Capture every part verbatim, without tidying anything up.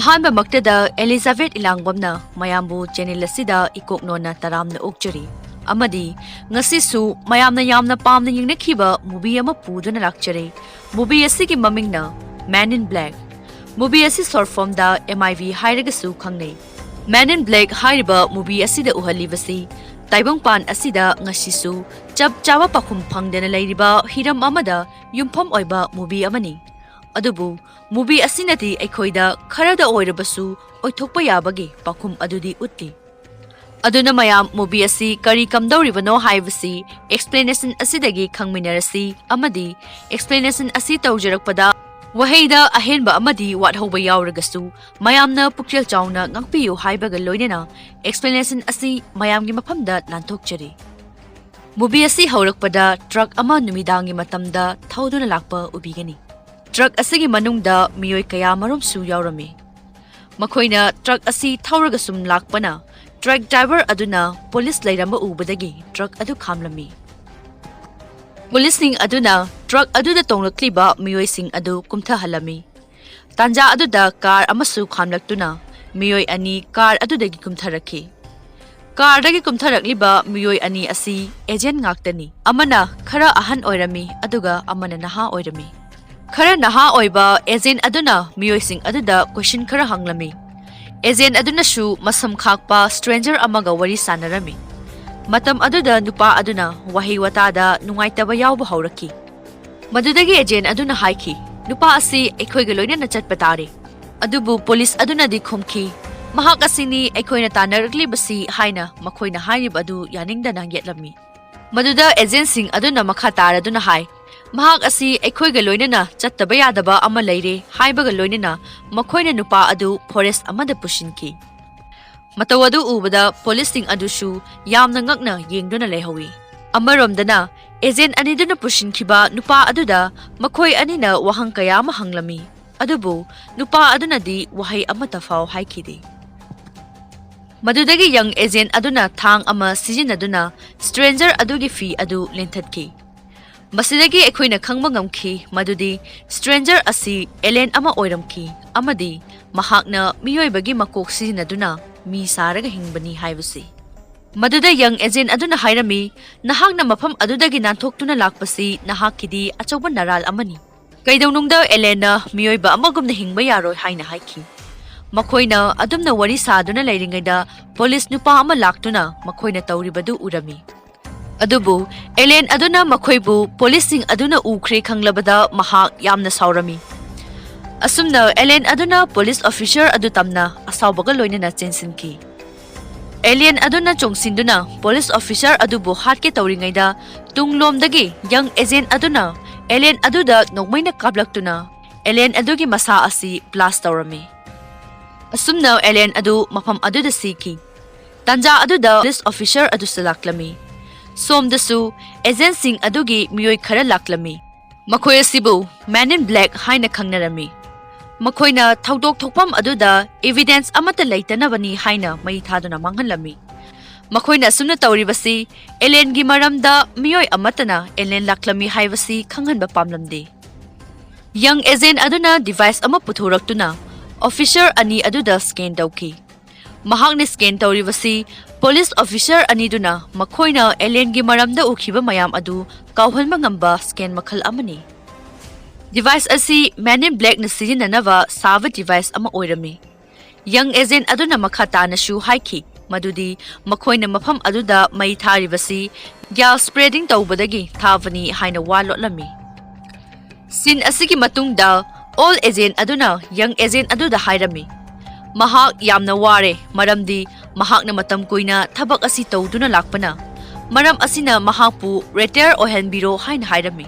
ꯑꯍꯥꯟꯕꯃꯛꯇꯗ Elizabeth ꯏꯂꯥꯡꯕꯝꯅ ꯃꯌꯥꯝꯕꯨ channel ꯑꯁꯤꯗ ꯏꯀꯣꯛꯅꯣꯅ ꯇꯔꯥꯝꯅ ꯑꯣꯛꯆꯔꯤ꯫ ꯑꯃꯗꯤ ꯉꯁꯤꯁꯨ ꯃꯌꯥꯝꯅ ꯌꯥꯝꯅ ꯄꯥꯝꯅ ꯌꯦꯡꯅꯈꯤꯕ movie ꯑꯃ ꯄꯨꯗꯨꯅ ꯂꯥꯛꯆꯔꯤ꯫ Movie ꯑꯁꯤꯒꯤ ꯃꯃꯤꯡꯅ Men in Black꯫ Movie ꯑꯁꯤ short formꯗ M I B ꯍꯥꯏꯔꯒꯁꯨ ꯈꯪꯅꯩ꯫ Men in Black ꯍꯥꯏꯔꯤꯕ movie ꯑꯁꯤꯗ ꯎꯍꯜꯂꯤꯕꯁꯤ ꯇꯥꯏꯕꯪꯄꯥꯟ ꯑꯁꯤꯗ ꯉꯁꯤꯁꯨ ꯆꯞ ꯆꯥꯕ ꯄꯥꯎꯈꯨꯝ ꯐꯪꯗꯅ ꯂꯩꯔꯤꯕ ꯍꯤꯔꯝ ꯑꯃꯗ ꯌꯨꯝꯐꯝ ꯑꯣꯏꯕ movie ꯑꯃꯅꯤ꯫ ꯑꯗꯨꯕꯨ movie ꯑꯁꯤꯅꯗꯤ ꯑꯩꯈꯣꯏꯗ ꯈꯔꯗ ꯑꯣꯏꯔꯕꯁꯨ ꯑꯣꯏꯊꯣꯛꯄ ꯌꯥꯕꯒꯤ ꯄꯥꯎꯈꯨꯝ ꯑꯗꯨꯗꯤ ꯎꯠꯂꯤ꯫ ꯑꯗꯨꯅ ꯃꯌꯥꯝ, movie ꯑꯁꯤ ꯀꯔꯤ ꯀꯝꯗꯧꯔꯤꯕꯅꯣ ꯍꯥꯏꯕꯁꯤ explanation ꯑꯁꯤꯗꯒꯤ ꯈꯪꯃꯤꯟꯅꯔꯁꯤ, ꯑꯃꯗꯤ explanation ꯑꯁꯤ ꯇꯧꯖꯔꯛꯄꯗ ꯋꯥꯍꯩꯗ ꯑꯍꯦꯟꯕ ꯑꯃꯗꯤ ꯋꯥꯠꯍꯧꯕ ꯌꯥꯎꯔꯒꯁꯨ ꯃꯌꯥꯝꯅ ꯄꯨꯛꯆꯦꯜ ꯆꯥꯎꯅ ꯉꯥꯛꯄꯤꯌꯨ ꯍꯥꯏꯕꯒ ꯂꯣꯏꯅꯅ explanation ꯑꯁꯤ ꯃꯌꯥꯝꯒꯤ ꯃꯐꯝꯗ ꯂꯥꯟꯊꯣꯛꯆꯔꯤ꯫ Movie ꯑꯁꯤ ꯍꯧꯔꯛꯄꯗ truck ꯑꯃ ꯅꯨꯃꯤꯗꯥꯡꯒꯤ ꯃꯇꯝꯗ ꯊꯧꯗꯨꯅ ꯂꯥꯛꯄ ꯎꯕꯤꯒꯅꯤ꯫ Truck ꯑꯁꯤꯒꯤ ꯃꯅꯨꯡꯗ ꯃꯤꯑꯣꯏ ꯀꯌꯥ ꯃꯔꯨꯝꯁꯨ ꯌꯥꯎꯔꯝꯃꯤ꯫ ꯃꯈꯣꯏꯅ truck ꯑꯁꯤ ꯊꯧꯔꯒ ꯁꯨꯝ ꯂꯥꯛꯄꯅ truck driver ꯑꯗꯨꯅ police ꯂꯩꯔꯝꯕ ꯎꯕꯗꯒꯤ truck ꯑꯗꯨ ꯈꯥꯝꯂꯝꯃꯤ꯫ Policeꯁꯤꯡ ꯑꯗꯨꯅ truck ꯑꯗꯨꯗ ꯇꯣꯡꯂꯛꯂꯤꯕ ꯃꯤꯑꯣꯏꯁꯤꯡ ꯑꯗꯨ ꯀꯨꯝꯊꯍꯜꯂꯝꯃꯤ꯫ ꯇꯥꯟꯖꯥ ꯑꯗꯨꯗ car ꯑꯃꯁꯨ ꯈꯥꯝꯂꯛꯇꯨꯅ ꯃꯤꯑꯣꯏ ꯑꯅꯤ car ꯑꯗꯨꯗꯒꯤ ꯀꯨꯝꯊꯔꯛꯈꯤ꯫ Carꯗꯒꯤ ꯀꯨꯝꯊꯔꯛꯂꯤꯕ ꯃꯤꯑꯣꯏ ꯑꯅꯤ ꯑꯁꯤ agent ꯉꯥꯛꯇꯅꯤ꯫ ꯑꯃꯅ ꯈꯔ ꯑꯍꯟ ꯑꯣꯏꯔꯝꯃꯤ, ꯑꯗꯨꯒ ꯑꯃꯅ ꯅꯍꯥ ꯑꯣꯏꯔꯝꯃꯤ꯫ ꯈꯔ ꯅꯍꯥ ꯑꯣꯏꯕ agent ꯑꯗꯨꯅ ꯃꯤꯑꯣꯏꯁꯤꯡ ꯑꯗꯨꯗ question ꯈꯔ ꯍꯪꯂꯝꯃꯤ꯫ Agent ꯑꯗꯨꯅꯁꯨ ꯃꯁꯝ ꯈꯥꯛꯄ stranger ꯑꯃꯒ ꯋꯥꯔꯤ ꯁꯥꯟꯅꯔꯝꯃꯤ꯫ ꯃꯇꯝ ꯑꯗꯨꯗ ꯅꯨꯄꯥ ꯑꯗꯨꯅ ꯋꯥꯍꯩ ꯋꯥꯇꯥꯗ ꯅꯨꯡꯉꯥꯏꯇꯕ ꯌꯥꯎꯕ ꯍꯧꯔꯛꯈꯤ꯫ ꯃꯗꯨꯗꯒꯤ agent ꯑꯗꯨꯅ ꯍꯥꯏꯈꯤ, "ꯅꯨꯄꯥ ꯑꯁꯤ ꯑꯩꯈꯣꯏꯒ ꯂꯣꯏꯅꯅ ꯆꯠꯄ ꯇꯥꯔꯦ"꯫ ꯑꯗꯨꯕꯨ police ꯑꯗꯨꯅꯗꯤ ꯈꯨꯝꯈꯤ, "ꯃꯍꯥꯛ ꯑꯁꯤꯅꯤ ꯑꯩꯈꯣꯏꯅ ꯇꯥꯟꯅꯔꯛꯂꯤꯕꯁꯤ" ꯍꯥꯏꯅ ꯃꯈꯣꯏꯅ ꯍꯥꯏꯔꯤꯕ ꯑꯗꯨ ꯌꯥꯅꯤꯡꯗꯅ ꯌꯦꯠꯂꯝꯃꯤ꯫ ꯃꯗꯨꯗ agentꯁꯤꯡ ꯑꯗꯨꯅ ꯃꯈꯥ ꯇꯥꯔꯗꯨꯅ ꯍꯥꯏ, "ꯃꯍꯥꯛ ꯑꯁꯤ ꯑꯩꯈꯣꯏꯒ ꯂꯣꯏꯅꯅ ꯆꯠꯇꯕ ꯌꯥꯗꯕ ꯑꯃ ꯂꯩꯔꯦ" ꯍꯥꯏꯕꯒ ꯂꯣꯏꯅꯅ ꯃꯈꯣꯏꯅ ꯅꯨꯄꯥ ꯑꯗꯨ forest ꯑꯃꯗ ꯄꯨꯁꯤꯟꯈꯤ꯫ ꯃꯇꯧ ꯑꯗꯨ ꯎꯕꯗ policeꯁꯤꯡ ꯑꯗꯨꯁꯨ ꯌꯥꯝꯅ ꯉꯛꯅ ꯌꯦꯡꯗꯨꯅ ꯂꯩꯍꯧꯏ꯫ ꯑꯃꯔꯣꯝꯗꯅ agent ꯑꯅꯤꯗꯨꯅ ꯄꯨꯁꯤꯟꯈꯤꯕ ꯅꯨꯄꯥ ꯑꯗꯨꯗ ꯃꯈꯣꯏ ꯑꯅꯤꯅ ꯋꯥꯍꯪ ꯀꯌꯥ ꯑꯃ ꯍꯪꯂꯝꯃꯤ, ꯑꯗꯨꯕꯨ ꯅꯨꯄꯥ ꯑꯗꯨꯅꯗꯤ ꯋꯥꯍꯩ ꯑꯃꯠꯇ ꯐꯥꯎ ꯍꯥꯏꯈꯤꯗꯦ꯫ ꯃꯗꯨꯗꯒꯤ young agent ꯑꯗꯨꯅ ꯊꯥꯡ ꯑꯃ ꯁꯤꯖꯤꯟꯅꯗꯨꯅ stranger ꯑꯗꯨꯒꯤ ꯐꯤ ꯑꯗꯨ ꯂꯦꯟꯊꯠꯈꯤ꯫ ꯃꯁꯤꯗꯒꯤ ꯑꯩꯈꯣꯏꯅ ꯈꯪꯕ ꯉꯝꯈꯤ ꯃꯗꯨꯗꯤ stranger ꯑꯁꯤ alien ꯑꯃ ꯑꯣꯏꯔꯝꯈꯤ ꯑꯃꯗꯤ ꯃꯍꯥꯛꯅ ꯃꯤꯑꯣꯏꯕꯒꯤ ꯃꯀꯣꯛ ꯁꯤꯖꯤꯟꯅꯗꯨꯅ ꯃꯤ ꯁꯥꯔꯒ ꯍꯤꯡꯕꯅꯤ ꯍꯥꯏꯕꯁꯤ꯫ ꯃꯗꯨꯗ ꯌꯪ ꯑꯦꯖꯦꯟ ꯑꯗꯨꯅ ꯍꯥꯏꯔꯝꯃꯤ, "ꯅꯍꯥꯛꯅ ꯃꯐꯝ ꯑꯗꯨꯗꯒꯤ ꯅꯥꯟꯊꯣꯛꯇꯨꯅ ꯂꯥꯛꯄꯁꯤ ꯅꯍꯥꯛꯀꯤꯗꯤ ꯑꯆꯧꯕ ꯅꯔꯥꯜ ꯑꯃꯅꯤ꯫ ꯀꯩꯗꯧꯅꯨꯡꯗ ꯑꯦꯂꯦꯟꯅ ꯃꯤꯑꯣꯏꯕ ꯑꯃꯒꯨꯝꯅ ꯍꯤꯡꯕ ꯌꯥꯔꯣꯏ" ꯍꯥꯏꯅ ꯍꯥꯏꯈꯤ꯫ ꯃꯈꯣꯏꯅ ꯑꯗꯨꯝꯅ ꯋꯥꯔꯤ ꯁꯥꯗꯨꯅ ꯂꯩꯔꯤꯉꯩꯗ ꯄꯨꯂꯤꯁ ꯅꯨꯄꯥ ꯑꯃ ꯂꯥꯛꯇꯨꯅ ꯃꯈꯣꯏꯅ ꯇꯧꯔꯤꯕꯗꯨ ꯎꯔꯝꯃꯤ꯫ ꯑꯗꯨꯕꯨ ꯑꯦꯂꯦꯟ ꯑꯗꯨꯅ ꯃꯈꯣꯏꯕꯨ ꯄꯨꯂꯤꯁꯁꯤꯡ ꯑꯗꯨꯅ ꯎꯈ꯭ꯔꯦ ꯈꯪꯂꯕꯗ ꯃꯍꯥꯛ ꯌꯥꯝꯅ ꯁꯥꯎꯔꯝꯃꯤ꯫ ꯑꯁꯨꯝꯅ ꯑꯦꯂꯦꯟ ꯑꯗꯨꯅ ꯄꯨꯂꯤꯁ ꯑꯣꯐꯤꯁꯔ ꯑꯗꯨ ꯇꯝꯅ ꯑꯁꯥꯎꯕꯒ ꯂꯣꯏꯅꯅ ꯆꯦꯟꯁꯤꯟꯈꯤ꯫ ꯑꯦꯂꯦꯟ ꯑꯗꯨꯅ ꯆꯣꯡꯁꯤꯟꯗꯨꯅ ꯄꯨꯂꯤꯁ ꯑꯣꯐꯤꯁꯔ ꯑꯗꯨꯕꯨ ꯍꯥꯠꯀꯦ ꯇꯧꯔꯤꯉꯩꯗ ꯇꯨꯡꯂꯣꯝꯗꯒꯤ ꯌꯪ ꯑꯦꯖꯦꯟ ꯑꯗꯨꯅ ꯑꯦꯂꯦꯟ ꯑꯗꯨꯗ ꯅꯣꯡꯃꯩꯅ ꯀꯥꯞꯂꯛꯇꯨꯅ ꯑꯦꯂꯦꯟ ꯑꯗꯨꯒꯤ ꯃꯁꯥ ꯑꯁꯤ ꯕ꯭ꯂꯥꯁ ꯇꯧꯔꯝꯃꯤ꯫ ꯑꯁꯨꯝꯅ ꯑꯦꯂꯦꯟ ꯑꯗꯨ ꯃꯐꯝ ꯑꯗꯨꯗ ꯁꯤꯈꯤ꯫ ꯇꯥꯟꯖꯥ ꯑꯗꯨꯗ ꯄꯨꯂꯤꯁ ꯑꯣꯐꯤꯁꯔ ꯑꯗꯨꯁꯨ ꯂꯥꯛꯂꯝꯃꯤ꯫ ꯁꯣꯝꯗꯁꯨ ꯑꯦꯖꯦꯟꯁꯤꯡ ꯑꯗꯨꯒꯤ ꯃꯤꯑꯣꯏ ꯈꯔ ꯂꯥꯛꯂꯝꯃꯤ꯫ ꯃꯈꯣꯏ ꯑꯁꯤꯕꯨ Men in Black ꯍꯥꯏꯅ ꯈꯪꯅꯔꯝꯃꯤ꯫ ꯃꯈꯣꯏꯅ ꯊꯧꯗꯣꯛ ꯊꯣꯛꯐꯝ ꯑꯗꯨꯗ ꯏꯚꯤꯗꯦꯟꯁ ꯑꯃꯠꯇ ꯂꯩꯇꯅꯕꯅꯤ ꯍꯥꯏꯅ ꯃꯩ ꯊꯥꯗꯨꯅ ꯃꯥꯡꯍꯜꯂꯝꯃꯤ꯫ ꯃꯈꯣꯏꯅ ꯑꯁꯨꯝꯅ ꯇꯧꯔꯤꯕꯁꯤ ꯑꯦꯂꯦꯟꯒꯤ ꯃꯔꯝꯗ ꯃꯤꯑꯣꯏ ꯑꯃꯠꯇꯅ ꯑꯦꯂꯦꯟ ꯂꯥꯛꯂꯝꯃꯤ ꯍꯥꯏꯕꯁꯤ ꯈꯪꯍꯟꯕ ꯄꯥꯝꯂꯝꯗꯦ꯫ ꯌꯪ ꯑꯦꯖꯦꯟ ꯑꯗꯨꯅ ꯗꯤꯚꯥꯏꯁ ꯑꯃ ꯄꯨꯊꯣꯔꯛꯇꯨꯅ ꯑꯣꯐꯤꯁꯔ ꯑꯅꯤ ꯑꯗꯨꯗ ꯁ꯭ꯀꯦꯟ ꯇꯧꯈꯤ꯫ ꯃꯍꯥꯛꯅ ꯁ꯭ꯀꯦꯟ ꯇꯧꯔꯤꯕꯁꯤ ꯄꯨꯂꯤꯁ ꯑꯣꯐꯤꯁꯔ ꯑꯅꯤꯗꯨꯅ ꯃꯈꯣꯏꯅ ꯑꯦꯂꯦꯟꯒꯤ ꯃꯔꯝꯗ ꯎꯈꯤꯕ ꯃꯌꯥꯝ ꯑꯗꯨ ꯀꯥꯎꯍꯟꯕ ꯉꯝꯕ ꯁ꯭ꯀꯦꯟ ꯃꯈꯜ ꯑꯃꯅꯤ꯫ ꯗꯤꯚꯥꯏꯁ ꯑꯁꯤ Men in Blackꯅ ꯁꯤꯖꯤꯟꯅꯅꯕ ꯁꯥꯕ ꯗꯤꯚꯥꯏꯁ ꯑꯃ ꯑꯣꯏꯔꯝꯃꯤ꯫ ꯌꯪ ꯑꯦꯖꯦꯟ ꯑꯗꯨꯅ ꯃꯈꯥ ꯇꯥꯅꯁꯨ ꯍꯥꯏꯈꯤ ꯃꯗꯨꯗꯤ ꯃꯈꯣꯏꯅ ꯃꯐꯝ ꯑꯗꯨꯗ ꯃꯩ ꯊꯥꯔꯤꯕꯁꯤ ꯒ꯭ꯌꯥꯁ ꯁ꯭ꯄ꯭ꯔꯦꯗꯤꯡ ꯇꯧꯕꯗꯒꯤ ꯊꯥꯕꯅꯤ ꯍꯥꯏꯅ ꯋꯥ ꯂꯣꯠꯂꯝꯃꯤ꯫ ꯁꯤꯟ ꯑꯁꯤꯒꯤ ꯃꯇꯨꯡꯗ ꯑꯣꯜ ꯑꯦꯖꯦꯟ ꯑꯗꯨꯅ ꯌꯪ ꯑꯦꯖꯦꯟ ꯑꯗꯨꯗ ꯍꯥꯏꯔꯝꯃꯤ, ꯃꯍꯥꯛ ꯌꯥꯝꯅ ꯋꯥꯔꯦ, ꯃꯔꯝꯗꯤ ꯃꯍꯥꯛꯅ ꯃꯇꯝ ꯀꯨꯏꯅ ꯊꯕꯛ ꯑꯁꯤ ꯇꯧꯗꯨꯅ ꯂꯥꯛꯄꯅ꯫ ꯃꯔꯝ ꯑꯁꯤꯅ ꯃꯍꯥꯛꯄꯨ ꯔꯤꯇꯥꯌꯔ ꯑꯣꯏꯍꯟꯕꯤꯔꯣ ꯍꯥꯏꯅ ꯍꯥꯏꯔꯝꯃꯤ꯫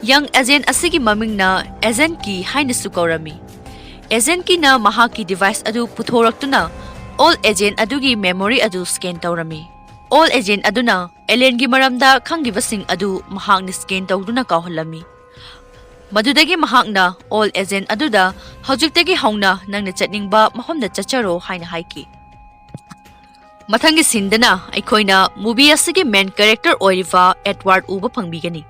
ꯌꯪ ꯑꯦꯖꯦꯟ ꯑꯁꯤꯒꯤ ꯃꯃꯤꯡꯅ ꯑꯦꯖꯦꯟ ꯀꯤ ꯍꯥꯏꯅꯁꯨ ꯀꯧꯔꯝꯃꯤ꯫ ꯑꯦꯖꯦꯟ ꯀꯤꯅ ꯃꯍꯥꯛꯀꯤ ꯗꯤꯚꯥꯏꯁ ꯑꯗꯨ ꯄꯨꯊꯣꯔꯛꯇꯨꯅ ꯑꯣꯜ ꯑꯦꯖꯦꯟ ꯑꯗꯨꯒꯤ ꯃꯦꯃꯣꯔꯤ ꯑꯗꯨ ꯁ꯭ꯀꯦꯟ ꯇꯧꯔꯝꯃꯤ꯫ ꯑꯣꯜ ꯑꯦꯖꯦꯟ ꯑꯗꯨꯅ ꯑꯦꯂꯦꯟꯒꯤ ꯃꯔꯝꯗ ꯈꯪꯈꯤꯕꯁꯤꯡ ꯑꯗꯨ ꯃꯍꯥꯛꯅ ꯁ꯭ꯀꯦꯟ ꯇꯧꯗꯨꯅ ꯀꯥꯎꯍꯜꯂꯝꯃꯤ꯫ ꯃꯗꯨꯗꯒꯤ ꯃꯍꯥꯛꯅ ꯑꯣꯜ ꯑꯦꯖꯦꯟ ꯑꯗꯨꯗ, "ꯍꯧꯖꯤꯛꯇꯒꯤ ꯍꯧꯅ ꯅꯪꯅ ꯆꯠꯅꯤꯡꯕ ꯃꯐꯝꯗ ꯆꯠꯆꯔꯣ" ꯍꯥꯏꯅ ꯍꯥꯏꯈꯤ꯫ ꯃꯊꯪꯒꯤ ꯁꯤꯟꯗꯅ ꯑꯩꯈꯣꯏꯅ ꯃꯨꯚꯤ ꯑꯁꯤꯒꯤ ꯃꯦꯟ ꯀꯦꯔꯦꯛꯇꯔ ꯑꯣꯏꯔꯤꯕ ꯑꯦꯗꯋꯥꯔꯗ ꯎꯕ ꯐꯪꯕꯤꯒꯅꯤ꯫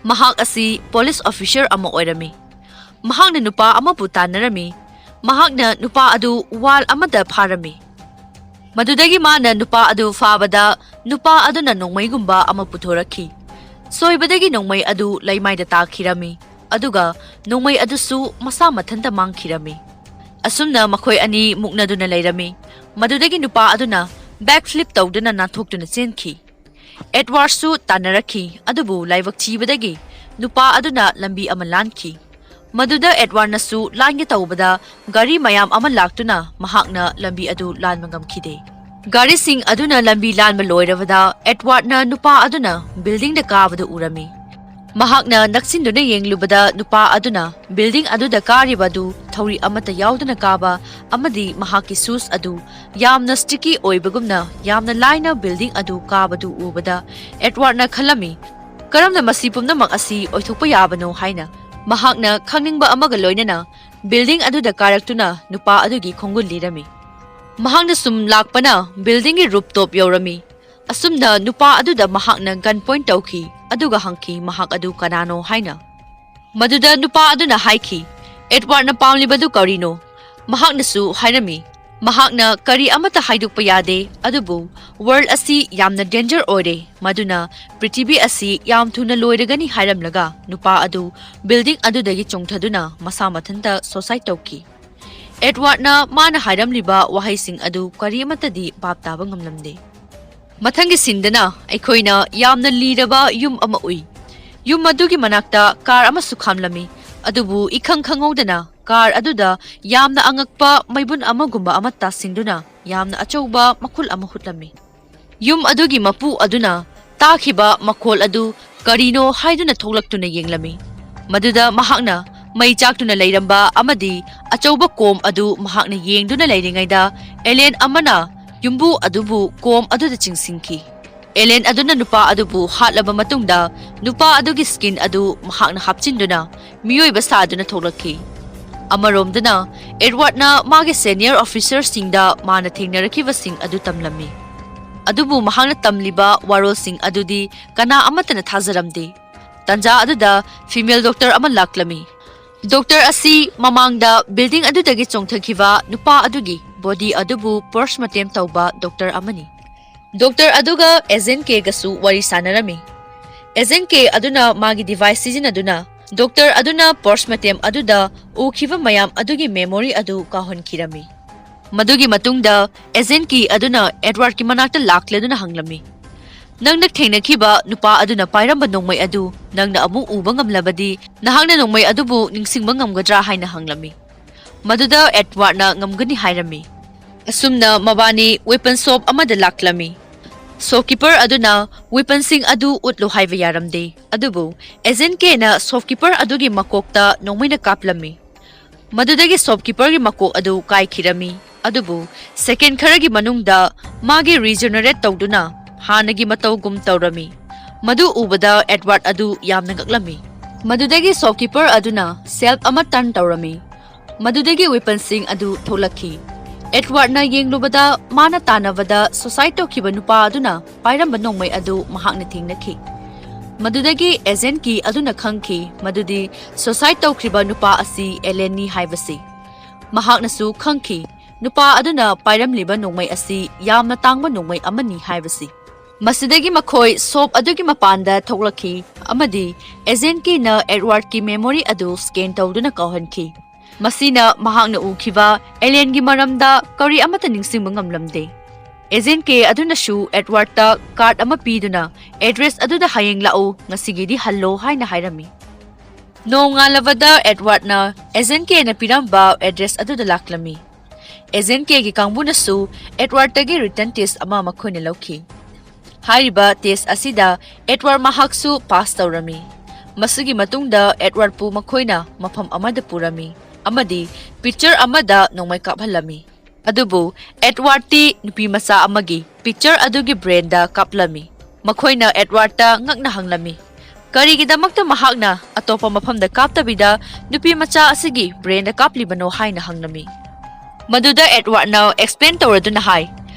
ꯃꯍꯥꯛ ꯑꯁꯤ ꯄꯨꯂꯤꯁ ꯑꯣꯐꯤꯁꯔ ꯑꯃ ꯑꯣꯏꯔꯝꯃꯤ꯫ ꯃꯍꯥꯛꯅ ꯅꯨꯄꯥ ꯑꯃꯕꯨ ꯇꯥꯟꯅꯔꯝꯃꯤ꯫ ꯃꯍꯥꯛꯅ ꯅꯨꯄꯥ ꯑꯗꯨ ꯋꯥꯜ ꯑꯃꯗ ꯐꯥꯔꯝꯃꯤ꯫ ꯃꯗꯨꯗꯒꯤ ꯃꯥꯅ ꯅꯨꯄꯥ ꯑꯗꯨ ꯐꯥꯕꯗ, ꯅꯨꯄꯥ ꯑꯗꯨꯅ ꯅꯣꯡꯃꯩꯒꯨꯝꯕ ꯑꯃ ꯄꯨꯊꯣꯔꯛꯈꯤ꯫ ꯁꯣꯏꯕꯗꯒꯤ ꯅꯣꯡꯃꯩ ꯑꯗꯨ ꯂꯩꯃꯥꯏꯗ ꯇꯥꯈꯤꯔꯝꯃꯤ, ꯑꯗꯨꯒ ꯅꯣꯡꯃꯩ ꯑꯗꯨꯁꯨ ꯃꯁꯥ ꯃꯊꯟꯇ ꯃꯥꯡꯈꯤꯔꯝꯃꯤ꯫ ꯑꯁꯨꯝꯅ ꯃꯈꯣꯏ ꯑꯅꯤ ꯃꯨꯛꯅꯗꯨꯅ ꯂꯩꯔꯝꯃꯤ꯫ ꯃꯗꯨꯗꯒꯤ ꯅꯨꯄꯥ ꯑꯗꯨꯅ back flip ꯇꯧꯗꯨꯅ ꯅꯥꯟꯊꯣꯛꯇꯨꯅ ꯆꯦꯟꯈꯤ꯫ ꯑꯦꯗꯋꯥꯔꯗꯁꯨ ꯇꯥꯟꯅꯔꯛꯈꯤ, ꯑꯗꯨꯕꯨ ꯂꯥꯏꯕꯛ ꯊꯤꯕꯗꯒꯤ ꯅꯨꯄꯥ ꯑꯗꯨꯅ ꯂꯝꯕꯤ ꯑꯃ ꯂꯥꯟꯈꯤ꯫ ꯃꯗꯨꯗ ꯑꯦꯗꯋꯥꯔꯗꯅꯁꯨ ꯂꯥꯟꯒꯦ ꯇꯧꯕꯗ, ꯒꯥꯔꯤ ꯃꯌꯥꯝ ꯑꯃ ꯂꯥꯛꯇꯨꯅ ꯃꯍꯥꯛꯅ ꯂꯝꯕꯤ ꯑꯗꯨ ꯂꯥꯟꯕ ꯉꯝꯈꯤꯗꯦ꯫ ꯒꯥꯔꯤꯁꯤꯡ ꯑꯗꯨꯅ ꯂꯝꯕꯤ ꯂꯥꯟꯕ ꯂꯣꯏꯔꯕꯗ, ꯑꯦꯗꯋꯥꯔꯗꯅ ꯅꯨꯄꯥ ꯑꯗꯨꯅ buildingꯗ ꯀꯥꯕꯗꯨ ꯎꯔꯝꯃꯤ꯫ ꯃꯍꯥꯛꯅ ꯅꯛꯁꯤꯟꯗꯨꯅ ꯌꯦꯡꯂꯨꯕꯗ, ꯅꯨꯄꯥ ꯑꯗꯨꯅ building ꯑꯗꯨꯗ ꯀꯥꯔꯤꯕ ꯑꯗꯨ ꯊꯧꯔꯤ ꯑꯃꯠꯇ ꯌꯥꯎꯗꯅ ꯀꯥꯕ ꯑꯃꯗꯤ ꯃꯍꯥꯛꯀꯤ shoes ꯑꯗꯨ ꯌꯥꯝꯅ sticky ꯑꯣꯏꯕꯒꯨꯝꯅ ꯌꯥꯝꯅ ꯂꯥꯏꯅ building ꯑꯗꯨ ꯀꯥꯕꯗꯨ ꯎꯕꯗ, ꯑꯦꯗꯋꯥꯔꯗꯅ ꯈꯜꯂꯝꯃꯤ, "ꯀꯔꯝꯅ ꯃꯁꯤ ꯄꯨꯝꯅꯃꯛ ꯑꯁꯤ ꯑꯣꯏꯊꯣꯛꯄ ꯌꯥꯕꯅꯣ?" ꯍꯥꯏꯅ꯫ ꯃꯍꯥꯛꯅ ꯈꯪꯅꯤꯡꯕ ꯑꯃꯒ ꯂꯣꯏꯅꯅ building ꯑꯗꯨꯗ ꯀꯥꯔꯛꯇꯨꯅ ꯅꯨꯄꯥ ꯑꯗꯨꯒꯤ ꯈꯣꯡꯒꯨꯜ ꯂꯤꯔꯝꯃꯤ꯫ ꯃꯍꯥꯛꯅ ꯁꯨꯝ ꯂꯥꯛꯄꯅ buildingꯒꯤ rooftop ꯌꯧꯔꯝꯃꯤ꯫ ꯑꯁꯨꯝꯅ ꯅꯨꯄꯥ ꯑꯗꯨꯗ ꯃꯍꯥꯛꯅ gun point ꯇꯧꯈꯤ, ꯑꯗꯨꯒ ꯍꯪꯈꯤ, ꯃꯍꯥꯛ ꯑꯗꯨ ꯀꯅꯥꯅꯣ ꯍꯥꯏꯅ꯫ ꯃꯗꯨꯗ ꯅꯨꯄꯥ ꯑꯗꯨꯅ ꯍꯥꯏꯈꯤ, "ꯑꯦꯗꯋꯥꯔꯗꯅ ꯄꯥꯝꯂꯤꯕꯗꯨ ꯀꯔꯤꯅꯣ?" ꯃꯍꯥꯛꯅꯁꯨ ꯍꯥꯏꯔꯝꯃꯤ, ꯃꯍꯥꯛꯅ ꯀꯔꯤ ꯑꯃꯠꯇ ꯍꯥꯏꯗꯣꯛꯄ ꯌꯥꯗꯦ, ꯑꯗꯨꯕꯨ world ꯑꯁꯤ ꯌꯥꯝꯅ danger ꯑꯣꯏꯔꯦ, ꯃꯗꯨꯅ ꯄ꯭ꯔꯤꯊꯤꯕꯤ ꯑꯁꯤ ꯌꯥꯝ ꯊꯨꯅ ꯂꯣꯏꯔꯒꯅꯤ ꯍꯥꯏꯔꯝꯂꯒ, ꯅꯨꯄꯥ ꯑꯗꯨ building ꯑꯗꯨꯗꯒꯤ ꯆꯣꯡꯊꯗꯨꯅ ꯃꯁꯥ ꯃꯊꯟꯇ suicide ꯇꯧꯈꯤ꯫ ꯑꯦꯗꯋꯥꯔꯗꯅ ꯃꯥꯅ ꯍꯥꯏꯔꯝꯂꯤꯕ ꯋꯥꯍꯩꯁꯤꯡ ꯑꯗꯨ ꯀꯔꯤꯃꯠꯇꯗꯤ ꯚꯥꯞ ꯇꯥꯕ ꯉꯝꯂꯝꯗꯦ꯫ ꯃꯊꯪꯒꯤ sceneꯗꯅ ꯑꯩꯈꯣꯏꯅ ꯌꯥꯝꯅ ꯂꯤꯔꯕ ꯌꯨꯝ ꯑꯃ ꯎꯏ꯫ ꯌꯨꯝ ꯑꯗꯨꯒꯤ ꯃꯅꯥꯛꯇ car ꯑꯃꯁꯨ ꯈꯥꯝꯂꯝꯃꯤ, ꯑꯗꯨꯕꯨ ꯏꯈꯪ ꯈꯪꯍꯧꯗꯅ car ꯑꯗꯨꯗ ꯌꯥꯝꯅ ꯑꯉꯛꯄ ꯃꯩꯕꯨꯟ ꯑꯃꯒꯨꯝꯕ ꯑꯃ ꯇꯥꯁꯤꯟꯗꯨꯅ ꯌꯥꯝꯅ ꯑꯆꯧꯕ ꯃꯈꯨꯜ ꯑꯃ ꯍꯨꯠꯂꯝꯃꯤ꯫ ꯌꯨꯝ ꯑꯗꯨꯒꯤ ꯃꯄꯨ ꯑꯗꯨꯅ ꯇꯥꯈꯤꯕ ꯃꯈꯣꯜ ꯑꯗꯨ ꯀꯔꯤꯅꯣ ꯍꯥꯏꯗꯨꯅ ꯊꯣꯛꯂꯛꯇꯨꯅ ꯌꯦꯡꯂꯝꯃꯤ꯫ ꯃꯗꯨꯗ ꯃꯍꯥꯛꯅ ꯃꯩ ꯆꯥꯛꯇꯨꯅ ꯂꯩꯔꯝꯕ ꯑꯃꯗꯤ ꯑꯆꯧꯕ ꯀꯣꯝ ꯑꯗꯨ ꯃꯍꯥꯛꯅ ꯌꯦꯡꯗꯨꯅ ꯂꯩꯔꯤꯉꯩꯗ, alien ꯑꯃꯅ ꯌꯨꯝꯕꯨ ꯑꯗꯨꯕꯨ ꯀꯣꯝ ꯑꯗꯨꯗ ꯆꯤꯡꯁꯤꯟꯈꯤ꯫ Alien ꯑꯗꯨꯅ ꯅꯨꯄꯥ ꯑꯗꯨꯕꯨ ꯍꯥꯠꯂꯕ ꯃꯇꯨꯡꯗ, ꯅꯨꯄꯥ ꯑꯗꯨꯒꯤ skin ꯑꯗꯨ ꯃꯍꯥꯛꯅ ꯍꯥꯞꯆꯤꯟꯗꯨꯅ ꯃꯤꯑꯣꯏꯕ ꯁꯥꯗꯨꯅ ꯊꯣꯛꯂꯛꯈꯤ꯫ ꯑꯃꯔꯣꯝꯗꯅ, ꯑꯦꯗꯋꯥꯔꯗꯅ ꯃꯥꯒꯤ senior officerꯁꯤꯡꯗ ꯃꯥꯅ ꯊꯦꯡꯅꯔꯛꯈꯤꯕꯁꯤꯡ ꯑꯗꯨ ꯇꯝꯂꯝꯃꯤ꯫ ꯑꯗꯨꯕꯨ ꯃꯍꯥꯛꯅ ꯇꯝꯂꯤꯕ ꯋꯥꯔꯣꯜꯁꯤꯡ ꯑꯗꯨꯗꯤ ꯀꯅꯥ ꯑꯃꯠꯇꯅ ꯊꯥꯖꯔꯝꯗꯦ꯫ ꯇꯥꯟꯖꯥ ꯑꯗꯨꯗ female doctor ꯑꯃ ꯂꯥꯛꯂꯝꯃꯤ꯫ ꯗꯣꯛꯇꯔ ꯑꯁꯤ ꯃꯃꯥꯡꯗ ꯕꯤꯜꯗꯤꯡ ꯑꯗꯨꯗꯒꯤ ꯆꯣꯡꯊꯈꯤꯕ ꯅꯨꯄꯥ ꯑꯗꯨꯒꯤ ꯕꯣꯗꯤ ꯑꯗꯨꯕꯨ ꯄꯣꯁꯃꯣꯔꯇꯦꯝ ꯇꯧꯕ ꯗꯣꯛꯇꯔ ꯑꯃꯅꯤ꯫ ꯗꯣꯛꯇꯔ ꯑꯗꯨꯒ ꯑꯦꯖꯦꯟ ꯀꯦꯒꯁꯨ ꯋꯥꯔꯤ ꯁꯥꯟꯅꯔꯝꯃꯤ꯫ ꯑꯦꯖꯦꯟ ꯀꯦ ꯑꯗꯨꯅ ꯃꯥꯒꯤ ꯗꯤꯚꯥꯏꯁ ꯁꯤꯖꯤꯟꯅꯗꯨꯅ ꯗꯣꯛꯇꯔ ꯑꯗꯨꯅ ꯄꯣꯁꯃꯣꯔꯇꯦꯝ ꯑꯗꯨꯗ ꯎꯈꯤꯕ ꯃꯌꯥꯝ ꯑꯗꯨꯒꯤ ꯃꯦꯃꯣꯔꯤ ꯑꯗꯨ ꯀꯥꯎꯍꯟꯈꯤꯔꯝꯃꯤ꯫ ꯃꯗꯨꯒꯤ ꯃꯇꯨꯡꯗ ꯑꯦꯖꯦꯟ ꯀꯦ ꯑꯗꯨꯅ ꯑꯦꯗꯋꯥꯔꯗꯀꯤ ꯃꯅꯥꯛꯇ ꯂꯥꯛꯂꯗꯨꯅ ꯍꯪꯂꯝꯃꯤ, "ꯅꯪꯅ ꯊꯦꯡꯅꯈꯤꯕ ꯅꯨꯄꯥ ꯑꯗꯨꯅ ꯄꯥꯏꯔꯝꯕ ꯅꯣꯡꯃꯩ ꯑꯗꯨ ꯅꯪꯅ ꯑꯃꯨꯛ ꯎꯕ ꯉꯝꯂꯕꯗꯤ, ꯅꯍꯥꯛꯅ ꯅꯣꯡꯃꯩ ꯑꯗꯨꯕꯨ ꯅꯤꯡꯁꯤꯡꯕ ꯉꯝꯒꯗ꯭ꯔꯥ?" ꯍꯥꯏꯅ ꯍꯪꯂꯝꯃꯤ꯫ ꯃꯗꯨꯗ ꯑꯦꯗꯋꯥꯔꯗꯅ ꯉꯝꯒꯅꯤ ꯍꯥꯏꯔꯝꯃꯤ꯫ ꯑꯁꯨꯝꯅ ꯃꯕꯥꯅꯤ ꯋꯦꯄꯟ ꯁꯣꯞ ꯑꯃꯗ ꯂꯥꯛꯂꯝꯃꯤ꯫ ꯁꯣꯞꯀꯤꯄꯔ ꯑꯗꯨꯅ ꯋꯦꯄꯟꯁꯤꯡ ꯑꯗꯨ ꯎꯠꯂꯨ ꯍꯥꯏꯕ ꯌꯥꯔꯝꯗꯦ, ꯑꯗꯨꯕꯨ ꯑꯦꯖꯦꯟ ꯀꯦꯅ ꯁꯣꯞꯀꯤꯄꯔ ꯑꯗꯨꯒꯤ ꯃꯀꯣꯛꯇ ꯅꯣꯡꯃꯩꯅ ꯀꯥꯞꯂꯝꯃꯤ꯫ ꯃꯗꯨꯗꯒꯤ ꯁꯣꯞꯀꯤꯄꯔꯒꯤ ꯃꯀꯣꯛ ꯑꯗꯨ ꯀꯥꯏꯈꯤꯔꯝꯃꯤ, ꯑꯗꯨꯕꯨ ꯁꯦꯀꯦꯟ ꯈꯔꯒꯤ ꯃꯅꯨꯡꯗ ꯃꯥꯒꯤ ꯔꯤꯖꯦꯅꯔꯦꯠ ꯇꯧꯗꯨꯅ ꯍꯥꯟꯅꯒꯤ ꯃꯇꯧꯒꯨꯝ ꯇꯧꯔꯝꯃꯤ꯫ ꯃꯗꯨ ꯎꯕꯗ ꯑꯦꯗꯋꯥꯔꯗ ꯑꯗꯨ ꯌꯥꯝꯅ ꯉꯛꯂꯝꯃꯤ꯫ ꯃꯗꯨꯗꯒꯤ ꯁꯣꯞꯀꯤꯄꯔ ꯑꯗꯨꯅ ꯁꯦꯜꯐ ꯑꯃ ꯇꯔꯟ ꯇꯧꯔꯝꯃꯤ꯫ ꯃꯗꯨꯗꯒꯤ ꯋꯦꯄꯟꯁꯤꯡ ꯑꯗꯨ ꯊꯣꯛꯂꯛꯈꯤ꯫ ꯑꯦꯗꯋꯥꯔꯗꯅ ꯌꯦꯡꯂꯨꯕꯗ ꯃꯥꯅ ꯇꯥꯟꯅꯕꯗ ꯁꯨꯁꯥꯏꯗ ꯇꯧꯈꯤꯕ ꯅꯨꯄꯥ ꯑꯗꯨꯅ ꯄꯥꯏꯔꯝꯕ ꯅꯣꯡꯃꯩ ꯑꯗꯨ ꯃꯍꯥꯛꯅ ꯊꯦꯡꯅꯈꯤ꯫ ꯃꯗꯨꯗꯒꯤ ꯑꯦꯖꯦꯟ ꯀꯦ ꯑꯗꯨꯅ ꯈꯪꯈꯤ ꯃꯗꯨꯗꯤ ꯁꯨꯁꯥꯏꯗ ꯇꯧꯈ꯭ꯔꯤꯕ ꯅꯨꯄꯥ ꯑꯁꯤ ꯑꯦꯂꯦꯟꯅꯤ ꯍꯥꯏꯕꯁꯤ꯫ ꯃꯍꯥꯛꯅꯁꯨ ꯈꯪꯈꯤ ꯅꯨꯄꯥ ꯑꯗꯨꯅ ꯄꯥꯏꯔꯝꯂꯤꯕ ꯅꯣꯡꯃꯩ ꯑꯁꯤ ꯌꯥꯝꯅ ꯇꯥꯡꯕ ꯅꯣꯡꯃꯩ ꯑꯃꯅꯤ ꯍꯥꯏꯕꯁꯤ꯫ ꯃꯁꯤꯗꯒꯤ ꯃꯈꯣꯏ ꯁꯣꯞ ꯑꯗꯨꯒꯤ ꯃꯄꯥꯟꯗ ꯊꯣꯛꯂꯛꯈꯤ ꯑꯃꯗꯤ ꯑꯦꯖꯦꯟ ꯀꯦꯅ ꯑꯦꯗꯋꯥꯔꯗꯀꯤ ꯃꯦꯃꯣꯔꯤ ꯑꯗꯨ ꯁ꯭ꯀꯦꯟ ꯇꯧꯗꯨꯅ ꯀꯥꯎꯍꯟꯈꯤ꯫ ꯃꯁꯤꯅ ꯃꯍꯥꯛꯅ ꯎꯈꯤꯕ ꯑꯦꯂꯦꯟꯒꯤ ꯃꯔꯝꯗ ꯀꯔꯤ ꯑꯃꯠꯇ ꯅꯤꯡꯁꯤꯡꯕ ꯉꯝꯂꯝꯗꯦ꯫ ꯑꯦꯖꯦꯟ ꯀꯦ ꯑꯗꯨꯅꯁꯨ ꯑꯦꯗꯋꯥꯔꯗꯇ ꯀꯥꯔꯗ ꯑꯃ ꯄꯤꯗꯨꯅ ꯑꯦꯗ꯭ꯔꯦꯁ ꯑꯗꯨꯗ ꯍꯌꯦꯡ ꯂꯥꯛꯎ, ꯉꯁꯤꯒꯤꯗꯤ ꯍꯜꯂꯣ ꯍꯥꯏꯅ ꯍꯥꯏꯔꯝꯃꯤ꯫ ꯅꯣꯡꯉꯥꯜꯂꯕꯗ ꯑꯦꯗꯋꯥꯔꯗꯅ ꯑꯦꯖꯦꯟ ꯀꯦꯅ ꯄꯤꯔꯝꯕ ꯑꯦꯗ꯭ꯔꯦꯁ ꯑꯗꯨꯗ ꯂꯥꯛꯂꯝꯃꯤ꯫ ꯑꯦꯖꯦꯟ ꯀꯦꯒꯤ ꯀꯥꯡꯕꯨꯅꯁꯨ ꯑꯦꯗꯋꯥꯔꯗꯇꯒꯤ ꯔꯤꯇꯟ ꯇꯦꯁ ꯑꯃ ꯃꯈꯣꯏꯅ ꯂꯧꯈꯤ꯫ ꯍꯥꯏꯔꯤꯕ ꯇꯦꯁ ꯑꯁꯤꯗ ꯑꯦꯗꯋꯥꯔꯗ ꯃꯍꯥꯛꯁꯨ ꯄꯥꯁ ꯇꯧꯔꯝꯃꯤ꯫ ꯃꯁꯤꯒꯤ ꯃꯇꯨꯡꯗ ꯑꯦꯗꯋꯥꯔꯗꯄꯨ ꯃꯈꯣꯏꯅ ꯃꯐꯝ ꯑꯃꯗ ꯄꯨꯔꯝꯃꯤ ꯑꯃꯗꯤ ꯄꯤꯛꯆꯔ ꯑꯃꯗ ꯅꯣꯡꯃꯩ ꯀꯥꯞꯍꯜꯂꯝꯃꯤ꯫ ꯑꯗꯨꯕꯨ ꯑꯦꯗꯋꯥꯔꯗꯇꯤ ꯅꯨꯄꯤ ꯃꯆꯥ ꯑꯃꯒꯤ ꯄꯤꯛꯆꯔ ꯑꯗꯨꯒꯤ ꯕ꯭ꯔꯦꯟꯗ ꯀꯥꯞꯂꯝꯃꯤ꯫ ꯃꯈꯣꯏꯅ ꯑꯦꯗꯋꯥꯔꯗꯇ ꯉꯛꯅ ꯍꯪꯂꯝꯃꯤ, ꯀꯔꯤꯒꯤꯗꯃꯛꯇ ꯃꯍꯥꯛꯅ ꯑꯇꯣꯞꯄ ꯃꯐꯝꯗ ꯀꯥꯞꯇꯕꯤꯗ ꯅꯨꯄꯤ ꯃꯆꯥ ꯑꯁꯤꯒꯤ ꯕ꯭ꯔꯦꯟꯗ ꯀꯥꯞꯂꯤꯕꯅꯣ ꯍꯥꯏꯅ ꯍꯪꯂꯝꯃꯤ꯫ ꯃꯗꯨꯗ ꯑꯦꯗꯋꯥꯔꯗꯅ ꯑꯦꯛꯁꯄ꯭ꯂꯦꯟ ꯇꯧꯔꯗꯨꯅ ꯍꯥꯏ,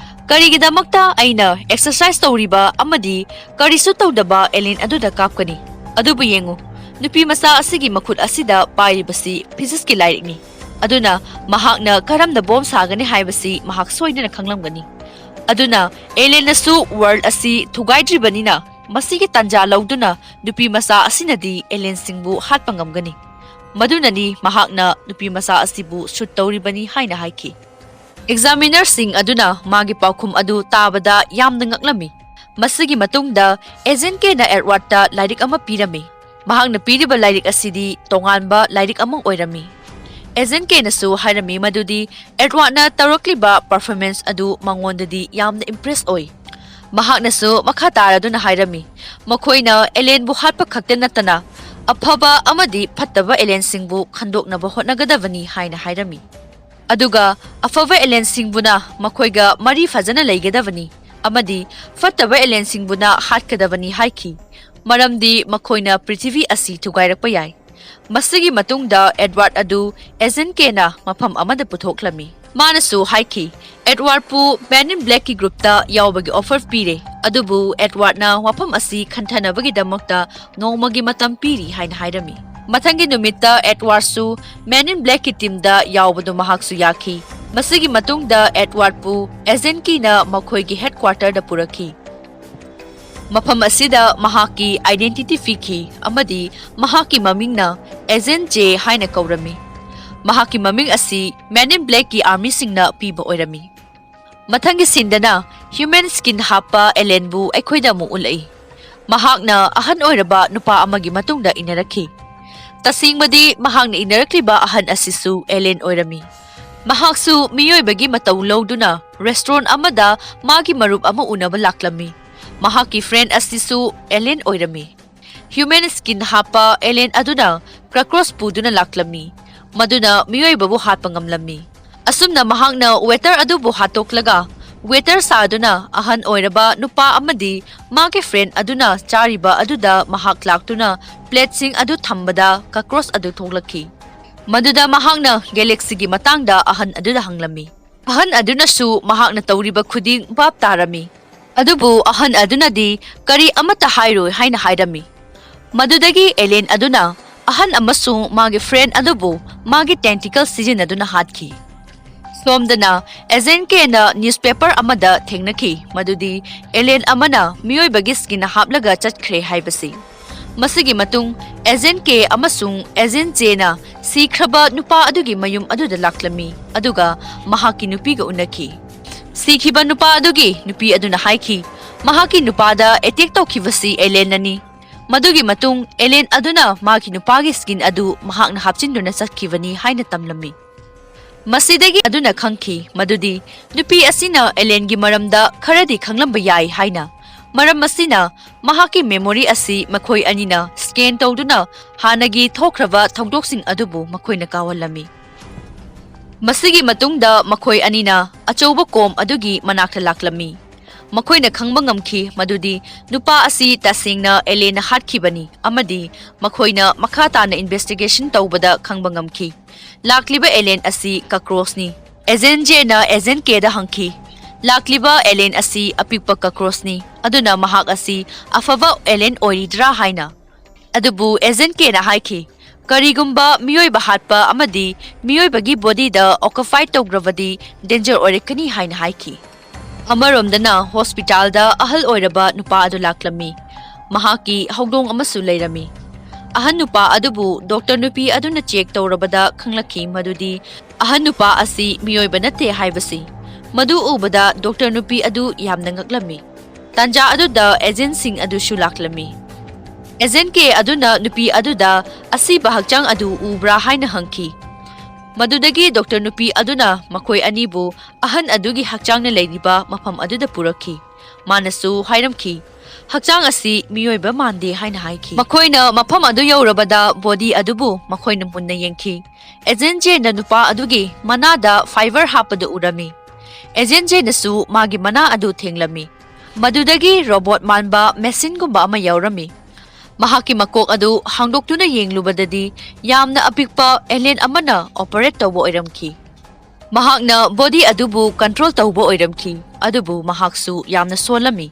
"ꯀꯔꯤꯒꯤꯗꯃꯛꯇ ꯑꯩꯅ ꯑꯦꯛꯁꯔꯁꯥꯏꯁ ꯇꯧꯔꯤꯕ ꯑꯃꯗꯤ ꯀꯔꯤꯁꯨ ꯇꯧꯗꯕ ꯑꯦꯂꯤꯌꯟ ꯑꯗꯨꯗ ꯀꯥꯞꯀꯅꯤ? ꯑꯗꯨꯕꯨ ꯌꯦꯡꯉꯨ, ꯅꯨꯄꯤ ꯃꯆꯥ ꯑꯁꯤꯒꯤ ꯃꯈꯨꯠ ꯑꯁꯤꯗ ꯄꯥꯏꯔꯤꯕꯁꯤ ꯐꯤꯖꯤꯛꯁꯀꯤ ꯂꯥꯏꯔꯤꯛꯅꯤ꯫ ꯑꯗꯨꯅ ꯃꯍꯥꯛꯅ ꯀꯔꯝꯅ ꯕꯣꯝ ꯁꯥꯒꯅꯤ ꯍꯥꯏꯕꯁꯤ ꯃꯍꯥꯛ ꯁꯣꯏꯗꯅ ꯈꯪꯂꯝꯒꯅꯤ꯫ ꯑꯗꯨꯅ ꯑꯦꯂꯦꯟꯅꯁꯨ ꯋꯥꯔꯜꯗ ꯑꯁꯤ ꯊꯨꯒꯥꯏꯗ꯭ꯔꯤꯕꯅꯤꯅ, ꯃꯁꯤꯒꯤ ꯇꯥꯟꯖꯥ ꯂꯧꯗꯨꯅ ꯅꯨꯄꯤ ꯃꯆꯥ ꯑꯁꯤꯅꯗꯤ ꯑꯦꯂꯦꯟꯁꯤꯡꯕꯨ ꯍꯥꯠꯄ ꯉꯝꯒꯅꯤ꯫ ꯃꯗꯨꯅꯅꯤ ꯃꯍꯥꯛꯅ ꯅꯨꯄꯤ ꯃꯆꯥ ꯑꯁꯤꯕꯨ ꯁꯨꯠ ꯇꯧꯔꯤꯕꯅꯤ ꯍꯥꯏꯅ ꯍꯥꯏꯈꯤ꯫ ꯑꯦꯛꯖꯥꯃꯤꯅꯔꯁꯤꯡ ꯑꯗꯨꯅ ꯃꯥꯒꯤ ꯄꯥꯎꯈꯨꯝ ꯑꯗꯨ ꯇꯥꯕꯗ ꯌꯥꯝꯅ ꯉꯛꯂꯝꯃꯤ꯫ ꯃꯁꯤꯒꯤ ꯃꯇꯨꯡꯗ ꯑꯦꯖꯦꯟ ꯀꯦꯅ ꯑꯦꯗꯋꯥꯔꯗꯇ ꯂꯥꯏꯔꯤꯛ ꯑꯃ ꯄꯤꯔꯝꯃꯤ꯫ ꯃꯍꯥꯛꯅ ꯄꯤꯔꯤꯕ ꯂꯥꯏꯔꯤꯛ ꯑꯁꯤꯗꯤ ꯇꯣꯉꯥꯟꯕ ꯂꯥꯏꯔꯤꯛ ꯑꯃ ꯑꯣꯏꯔꯝꯃꯤ꯫ ꯑꯦꯖꯦꯟ ꯀꯦꯅꯁꯨ ꯍꯥꯏꯔꯝꯃꯤ ꯃꯗꯨꯗꯤ ꯑꯦꯗꯋꯥꯔꯗꯅ ꯇꯧꯔꯛꯂꯤꯕ ꯄꯔꯐꯣꯔꯃꯦꯟꯁ ꯑꯗꯨ ꯃꯉꯣꯟꯗꯗꯤ ꯌꯥꯝꯅ ꯏꯝꯄ꯭ꯔꯦꯁ ꯑꯣꯏ꯫ ꯃꯍꯥꯛꯅꯁꯨ ꯃꯈꯥ ꯇꯥꯔꯗꯨꯅ ꯍꯥꯏꯔꯝꯃꯤ, ꯃꯈꯣꯏꯅ ꯑꯦꯂꯦꯟꯕꯨ ꯍꯥꯠꯄ ꯈꯛꯇ ꯅꯠꯇꯅ ꯑꯐꯕ ꯑꯃꯗꯤ ꯐꯠꯇꯕ ꯑꯦꯂꯦꯟꯁꯤꯡꯕꯨ ꯈꯟꯗꯣꯛꯅꯕ ꯍꯣꯠꯅꯒꯗꯕꯅꯤ ꯍꯥꯏꯅ ꯍꯥꯏꯔꯝꯃꯤ꯫ ꯑꯗꯨꯒ ꯑꯐꯕ ꯑꯦꯂꯦꯟꯁꯤꯡꯕꯨꯅ ꯃꯈꯣꯏꯒ ꯃꯔꯤ ꯐꯖꯅ ꯂꯩꯒꯗꯕꯅꯤ ꯑꯃꯗꯤ ꯐꯠꯇꯕ ꯑꯦꯂꯦꯟꯁꯤꯡꯕꯨꯅ ꯍꯥꯠꯀꯗꯕꯅꯤ ꯍꯥꯏꯈꯤ, ꯃꯔꯝꯗꯤ ꯃꯈꯣꯏꯅ ꯄ꯭ꯔꯤꯊꯤꯕꯤ ꯑꯁꯤ ꯊꯨꯒꯥꯏꯔꯛꯄ ꯌꯥꯏ꯫ ꯃꯁꯤꯒꯤ ꯃꯇꯨꯡꯗ ꯑꯦꯗꯋꯥꯔꯗ ꯑꯗꯨ ꯑꯦꯖꯦꯟ ꯀꯦꯅ ꯃꯐꯝ ꯑꯃꯗ ꯄꯨꯊꯣꯛꯂꯝꯃꯤ꯫ ꯃꯥꯅꯁꯨ ꯍꯥꯏꯈꯤ, ꯑꯦꯗꯋꯥꯔꯗꯄꯨ Men in Blackꯀꯤ ꯒ꯭ꯔꯨꯞꯇ ꯌꯥꯎꯕꯒꯤ ꯑꯣꯐꯔ ꯄꯤꯔꯦ, ꯑꯗꯨꯕꯨ ꯑꯦꯗꯋꯥꯔꯗꯅ ꯋꯥꯐꯝ ꯑꯁꯤ ꯈꯟꯊꯅꯕꯒꯤꯗꯃꯛꯇ ꯅꯣꯡꯃꯒꯤ ꯃꯇꯝ ꯄꯤꯔꯤ ꯍꯥꯏꯅ ꯍꯥꯏꯔꯝꯃꯤ꯫ ꯃꯊꯪꯒꯤ ꯅꯨꯃꯤꯠꯇ ꯑꯦꯗꯋꯥꯔꯗꯁꯨ Men in Blackꯀꯤ ꯇꯤꯝꯗ ꯌꯥꯎꯕꯗꯨ ꯃꯍꯥꯛꯁꯨ ꯌꯥꯈꯤ꯫ ꯃꯁꯤꯒꯤ ꯃꯇꯨꯡꯗ ꯑꯦꯗꯋꯥꯔꯗꯄꯨ ꯑꯦꯖꯦꯟ ꯀꯦꯅ ꯃꯈꯣꯏꯒꯤ ꯍꯦꯗꯀ꯭ꯋꯥꯔꯇꯔꯗ ꯄꯨꯔꯛꯈꯤ꯫ ꯃꯐꯝ ꯑꯁꯤꯗ ꯃꯍꯥꯛꯀꯤ ꯑꯥꯏꯗꯦꯟꯇꯤꯇꯤ ꯄꯤꯈꯤ ꯑꯃꯗꯤ ꯃꯍꯥꯛꯀꯤ ꯃꯃꯤꯡꯅ ꯑꯦꯖꯦꯟ ꯖꯦ ꯍꯥꯏꯅ ꯀꯧꯔꯝꯃꯤ꯫ ꯃꯍꯥꯛꯀꯤ ꯃꯃꯤꯡ ꯑꯁꯤ Men in Blackꯀꯤ ꯑꯥꯔꯃꯤꯁꯤꯡꯅ ꯄꯤꯕ ꯑꯣꯏꯔꯝꯃꯤ꯫ ꯃꯊꯪꯒꯤ ꯁꯤꯟꯗꯅ ꯍ꯭ꯌꯨꯃꯦꯟ ꯁ꯭ꯀꯤꯟ ꯍꯥꯞꯄ ꯑꯦꯂꯦꯟꯕꯨ ꯑꯩꯈꯣꯏꯗ ꯑꯃꯨꯛ ꯎꯠꯂꯛꯏ꯫ ꯃꯍꯥꯛꯅ ꯑꯍꯟ ꯑꯣꯏꯔꯕ ꯅꯨꯄꯥ ꯑꯃꯒꯤ ꯃꯇꯨꯡꯗ ꯏꯟꯅꯔꯛꯈꯤ꯫ ꯇꯁꯦꯡꯕꯗꯤ ꯃꯍꯥꯛꯅ ꯏꯟꯅꯔꯛꯂꯤꯕ ꯑꯍꯟ ꯑꯁꯤꯁꯨ ꯑꯦꯂꯦꯟ ꯑꯣꯏꯔꯝꯃꯤ꯫ ꯃꯍꯥꯛꯁꯨ ꯃꯤꯑꯣꯏꯕꯒꯤ ꯃꯇꯧ ꯂꯧꯗꯨꯅ ꯔꯦꯁꯇꯨꯔꯦꯟ ꯑꯃꯗ ꯃꯥꯒꯤ ꯃꯔꯨꯞ ꯑꯃ ꯎꯅꯕ ꯂꯥꯛꯂꯝꯃꯤ꯫ ꯃꯍꯥꯛꯀꯤ ꯐ꯭ꯔꯦꯟ ꯑꯁꯤꯁꯨ ꯑꯦꯂꯦꯟ ꯑꯣꯏꯔꯝꯃꯤ꯫ ꯍ꯭ꯌꯨꯃꯦꯟ ꯁ꯭ꯀꯤꯟ ꯍꯥꯞꯄ ꯑꯦꯂꯦꯟ ꯑꯗꯨꯅ ꯀ꯭ꯔꯀ꯭ꯔꯣꯁ ꯄꯨꯗꯨꯅ ꯂꯥꯛꯂꯝꯃꯤ, ꯃꯗꯨꯅ ꯃꯤꯑꯣꯏꯕꯕꯨ ꯍꯥꯠꯄ ꯉꯝꯂꯝꯃꯤ꯫ ꯑꯁꯨꯝꯅ ꯃꯍꯥꯛꯅ ꯋꯦꯇꯔ ꯑꯗꯨꯕꯨ ꯍꯥꯠꯇꯣꯛꯂꯒ ꯋꯦꯇꯔ ꯁꯥꯗꯨꯅ ꯑꯍꯟ ꯑꯣꯏꯔꯕ ꯅꯨꯄꯥ ꯑꯃꯗꯤ ꯃꯥꯒꯤ ꯐ꯭ꯔꯦꯟ ꯑꯗꯨꯅ ꯆꯥꯔꯤꯕ ꯑꯗꯨꯗ ꯃꯍꯥꯛ ꯂꯥꯛꯇꯨꯅ ꯄ꯭ꯂꯦꯠꯁꯤꯡ ꯑꯗꯨ ꯊꯝꯕꯗ ꯀꯀ꯭ꯔꯣꯁ ꯑꯗꯨ ꯊꯣꯛꯂꯛꯈꯤ꯫ ꯃꯗꯨꯗ ꯃꯍꯥꯛꯅ ꯒꯦꯂꯦꯛꯁꯤꯒꯤ ꯃꯇꯥꯡꯗ ꯑꯍꯟ ꯑꯗꯨꯗ ꯍꯪꯂꯝꯃꯤ꯫ ꯑꯍꯟ ꯑꯗꯨꯅꯁꯨ ꯃꯍꯥꯛꯅ ꯇꯧꯔꯤꯕ ꯈꯨꯗꯤꯡ ꯚꯥꯞ ꯇꯥꯔꯝꯃꯤ꯫ ꯑꯗꯨꯕꯨ ꯑꯍꯟ ꯑꯗꯨꯅꯗꯤ ꯀꯔꯤ ꯑꯃꯠꯇ ꯍꯥꯏꯔꯣꯏ ꯍꯥꯏꯅ ꯍꯥꯏꯔꯝꯃꯤ꯫ ꯃꯗꯨꯗꯒꯤ alien ꯑꯗꯨꯅ ꯑꯍꯟ ꯑꯃꯁꯨꯡ ꯃꯥꯒꯤ friend ꯑꯗꯨꯕꯨ ꯃꯥꯒꯤ tentacle ꯁꯤꯖꯤꯟꯅꯗꯨꯅ ꯍꯥꯠꯈꯤ꯫ ꯁꯣꯝꯗꯅ Agent Kꯅ newspaper ꯑꯃꯗ ꯊꯦꯡꯅꯈꯤ ꯃꯗꯨꯗꯤ alien ꯑꯃꯅ ꯃꯤꯑꯣꯏꯕꯒꯤ skin ꯍꯥꯞꯂꯒ ꯆꯠꯈ꯭ꯔꯦ ꯍꯥꯏꯕꯁꯤ꯫ ꯃꯁꯤꯒꯤ ꯃꯇꯨꯡ Agent K ꯑꯃꯁꯨꯡ Agent Jꯅ ꯁꯤꯈ꯭ꯔꯕ ꯅꯨꯄꯥ ꯑꯗꯨꯒꯤ ꯃꯌꯨꯝ ꯑꯗꯨꯗ ꯂꯥꯛꯂꯝꯃꯤ ꯑꯗꯨꯒ ꯃꯍꯥꯛꯀꯤ ꯅꯨꯄꯤꯒ ꯎꯅꯈꯤ꯫ ꯁꯤꯈꯤꯕ ꯅꯨꯄꯥ ꯑꯗꯨꯒꯤ ꯅꯨꯄꯤ ꯑꯗꯨꯅ ꯍꯥꯏꯈꯤ, ꯃꯍꯥꯛꯀꯤ ꯅꯨꯄꯥꯗ attack ꯇꯧꯈꯤꯕꯁꯤ alienꯅꯅꯤ꯫ ꯃꯗꯨꯒꯤ ꯃꯇꯨꯡ alien ꯑꯗꯨꯅ ꯃꯥꯒꯤ ꯅꯨꯄꯥꯒꯤ skin ꯑꯗꯨ ꯃꯍꯥꯛꯅ ꯍꯥꯞꯆꯤꯟꯗꯨꯅ ꯆꯠꯈꯤꯕꯅꯤ ꯍꯥꯏꯅ ꯇꯝꯂꯝꯃꯤ꯫ ꯃꯁꯤꯗꯒꯤ ꯑꯗꯨꯅ ꯈꯪꯈꯤ ꯃꯗꯨꯗꯤ ꯅꯨꯄꯤ ꯑꯁꯤꯅ alienꯒꯤ ꯃꯔꯝꯗ ꯈꯔꯗꯤ ꯈꯪꯂꯝꯕ ꯌꯥꯏ ꯍꯥꯏꯅ꯫ ꯃꯔꯝ ꯑꯁꯤꯅ ꯃꯍꯥꯛꯀꯤ memory ꯑꯁꯤ ꯃꯈꯣꯏ ꯑꯅꯤꯅ scan ꯇꯧꯗꯨꯅ ꯍꯥꯟꯅꯒꯤ ꯊꯣꯛꯈ꯭ꯔꯕ ꯊꯧꯗꯣꯛꯁꯤꯡ ꯑꯗꯨꯕꯨ ꯃꯈꯣꯏꯅ ꯀꯥꯎꯍꯜꯂꯝꯃꯤ꯫ ꯃꯁꯤꯒꯤ ꯃꯇꯨꯡꯗ ꯃꯈꯣꯏ ꯑꯅꯤꯅ ꯑꯆꯧꯕ ꯀꯣꯝ ꯑꯗꯨꯒꯤ ꯃꯅꯥꯛꯇ ꯂꯥꯛꯂꯝꯃꯤ꯫ ꯃꯈꯣꯏꯅ ꯈꯪꯕ ꯉꯝꯈꯤ ꯃꯗꯨꯗꯤ ꯅꯨꯄꯥ ꯑꯁꯤ ꯇꯁꯦꯡꯅ alienꯅ ꯍꯥꯠꯈꯤꯕꯅꯤ ꯑꯃꯗꯤ ꯃꯈꯣꯏꯅ ꯃꯈꯥ ꯇꯥꯅ investigation ꯇꯧꯕꯗ ꯈꯪꯕ ꯉꯝꯈꯤ꯫ ꯂꯥꯛꯂꯤꯕ alien ꯑꯁꯤ cockroachꯅꯤ꯫ Agent Jꯅ Agent Kꯗ ꯍꯪꯈꯤ, ꯂꯥꯛꯂꯤꯕ alien ꯑꯁꯤ ꯑꯄꯤꯛꯄ cockroachꯅꯤ, ꯑꯗꯨꯅ ꯃꯍꯥꯛ ꯑꯁꯤ ꯑꯐꯕ alien ꯑꯣꯏꯔꯤꯗ꯭ꯔꯥ ꯍꯥꯏꯅ꯫ ꯑꯗꯨꯕꯨ Agent Kꯅ ꯍꯥꯏꯈꯤ, ꯀꯔꯤꯒꯨꯝꯕ ꯃꯤꯑꯣꯏꯕ ꯍꯥꯠꯄ ꯑꯃꯗꯤ ꯃꯤꯑꯣꯏꯕꯒꯤ bodyꯗ occupy ꯇꯧꯈ꯭ꯔꯕꯗꯤ danger ꯑꯣꯏꯔꯛꯀꯅꯤ ꯍꯥꯏꯅ ꯍꯥꯏꯈꯤ꯫ ꯑꯃꯔꯣꯝꯗꯅ hospitalꯗ ꯑꯍꯜ ꯑꯣꯏꯔꯕ ꯅꯨꯄꯥ ꯑꯗꯨ ꯂꯥꯛꯂꯝꯃꯤ꯫ ꯃꯍꯥꯛꯀꯤ ꯍꯧꯗꯣꯡ ꯑꯃꯁꯨ ꯂꯩꯔꯝꯃꯤ꯫ ꯑꯍꯟ ꯅꯨꯄꯥ ꯑꯗꯨꯕꯨ doctor ꯅꯨꯄꯤ ꯑꯗꯨꯅ check ꯇꯧꯔꯕꯗ ꯈꯪꯂꯛꯈꯤ ꯃꯗꯨꯗꯤ ꯑꯍꯟ ꯅꯨꯄꯥ ꯑꯁꯤ ꯃꯤꯑꯣꯏꯕ ꯅꯠꯇꯦ ꯍꯥꯏꯕꯁꯤ꯫ ꯃꯗꯨ ꯎꯕꯗ doctor ꯅꯨꯄꯤ ꯑꯗꯨ ꯌꯥꯝꯅ ꯉꯛꯂꯝꯃꯤ꯫ ꯇꯥꯟꯖꯥ ꯑꯗꯨꯗ agentꯁꯤꯡ ꯑꯗꯨꯁꯨ ꯂꯥꯛꯂꯝꯃꯤ꯫ Agent K ꯑꯗꯨꯅ ꯅꯨꯄꯤ ꯑꯗꯨꯗ ꯑꯁꯤꯕ ꯍꯛꯆꯥꯡ ꯑꯗꯨ ꯎꯕ꯭ꯔꯥ ꯍꯥꯏꯅ ꯍꯪꯈꯤ꯫ ꯃꯗꯨꯗꯒꯤ doctor ꯅꯨꯄꯤ ꯑꯗꯨꯅ ꯃꯈꯣꯏ ꯑꯅꯤꯕꯨ ꯑꯍꯟ ꯑꯗꯨꯒꯤ ꯍꯛꯆꯥꯡꯅ ꯂꯩꯔꯤꯕ ꯃꯐꯝ ꯑꯗꯨꯗ ꯄꯨꯔꯛꯈꯤ꯫ ꯃꯥꯅꯁꯨ ꯍꯥꯏꯔꯝꯈꯤ, ꯍꯛꯆꯥꯡ ꯑꯁꯤ ꯃꯤꯑꯣꯏꯕ ꯃꯥꯟꯗꯦ ꯍꯥꯏꯅ ꯍꯥꯏꯈꯤ꯫ ꯃꯈꯣꯏꯅ ꯃꯐꯝ ꯑꯗꯨ ꯌꯧꯔꯕꯗ body ꯑꯗꯨꯕꯨ ꯃꯈꯣꯏꯅ ꯃꯨꯟꯅ ꯌꯦꯡꯈꯤ꯫ Agent Jꯅ ꯅꯨꯄꯥ ꯑꯗꯨꯒꯤ ꯃꯅꯥꯗ fiber ꯍꯥꯞꯄꯗꯨ ꯎꯔꯝꯃꯤ꯫ Agent Jꯅꯁꯨ ꯃꯥꯒꯤ ꯃꯅꯥ ꯑꯗꯨ ꯊꯦꯡꯂꯝꯃꯤ꯫ ꯃꯗꯨꯗꯒꯤ robot ꯃꯥꯟꯕ machineꯒꯨꯝꯕ ꯑꯃ ꯌꯥꯎꯔꯝꯃꯤ꯫ ꯃꯍꯥꯛꯀꯤ ꯃꯀꯣꯛ ꯑꯗꯨ ꯍꯥꯡꯗꯣꯛꯇꯨꯅ ꯌꯦꯡꯂꯨꯕꯗꯗꯤ ꯌꯥꯝꯅ ꯑꯄꯤꯛꯄ alien ꯑꯃꯅ operate ꯇꯧꯕ ꯑꯣꯏꯔꯝꯈꯤ꯫ ꯃꯍꯥꯛꯅ body ꯑꯗꯨꯕꯨ control ꯇꯧꯕ ꯑꯣꯏꯔꯝꯈꯤ, ꯑꯗꯨꯕꯨ ꯃꯍꯥꯛꯁꯨ ꯌꯥꯝꯅ ꯁꯣꯜꯂꯝꯃꯤ꯫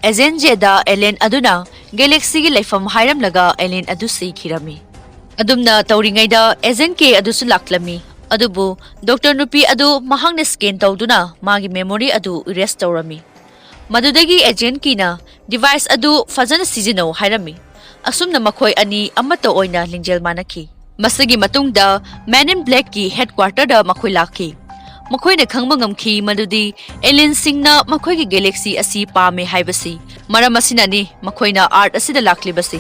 ꯑꯦꯖꯦꯟ ꯖꯦꯗ ꯑꯦꯂꯦꯟ ꯑꯗꯨꯅ ꯒꯦꯂꯦꯛꯁꯤꯒꯤ ꯂꯩꯐꯝ ꯍꯥꯏꯔꯝꯂꯒ ꯑꯦꯂꯦꯟ ꯑꯗꯨ ꯁꯤꯈꯤꯔꯝꯃꯤ꯫ ꯑꯗꯨꯝꯅ ꯇꯧꯔꯤꯉꯩꯗ ꯑꯦꯖꯦꯟ ꯀꯦ ꯑꯗꯨꯁꯨ ꯂꯥꯛꯂꯝꯃꯤ꯫ ꯑꯗꯨꯕꯨ ꯗꯣꯛꯇꯔ ꯅꯨꯄꯤ ꯑꯗꯨ ꯃꯍꯥꯛꯅ ꯁ꯭ꯀꯦꯟ ꯇꯧꯗꯨꯅ ꯃꯥꯒꯤ ꯃꯦꯃꯣꯔꯤ ꯑꯗꯨ ꯏꯔꯦꯁ ꯇꯧꯔꯝꯃꯤ꯫ ꯃꯗꯨꯗꯒꯤ ꯑꯦꯖꯦꯟ ꯀꯤꯅ ꯗꯤꯚꯥꯏꯁ ꯑꯗꯨ ꯐꯖꯅ ꯁꯤꯖꯤꯟꯅꯧ ꯍꯥꯏꯔꯝꯃꯤ꯫ ꯑꯁꯨꯝꯅ ꯃꯈꯣꯏ ꯑꯅꯤ ꯑꯃꯠꯇ ꯑꯣꯏꯅ ꯂꯤꯡꯖꯦꯜ ꯃꯥꯟꯅꯈꯤ꯫ ꯃꯁꯤꯒꯤ ꯃꯇꯨꯡꯗ ꯃꯦꯟ ꯏꯟ ꯕ꯭ꯂꯦꯛꯀꯤ ꯍꯦꯗꯀ꯭ꯋꯥꯔꯇꯔꯗ ꯃꯈꯣꯏ ꯂꯥꯛꯈꯤ꯫ ꯃꯈꯣꯏꯅ ꯈꯪꯕ ꯉꯝꯈꯤ ꯃꯗꯨꯗꯤ ꯑꯦꯂꯤꯌꯟꯁꯤꯡꯅ ꯃꯈꯣꯏꯒꯤ ꯒꯦꯂꯦꯛꯁꯤ ꯑꯁꯤ ꯄꯥꯝꯃꯦ ꯍꯥꯏꯕꯁꯤ꯫ ꯃꯔꯝ ꯑꯁꯤꯅꯅꯤ ꯃꯈꯣꯏꯅ ꯑꯥꯔꯊ ꯑꯁꯤꯗ ꯂꯥꯛꯂꯤꯕꯁꯤ꯫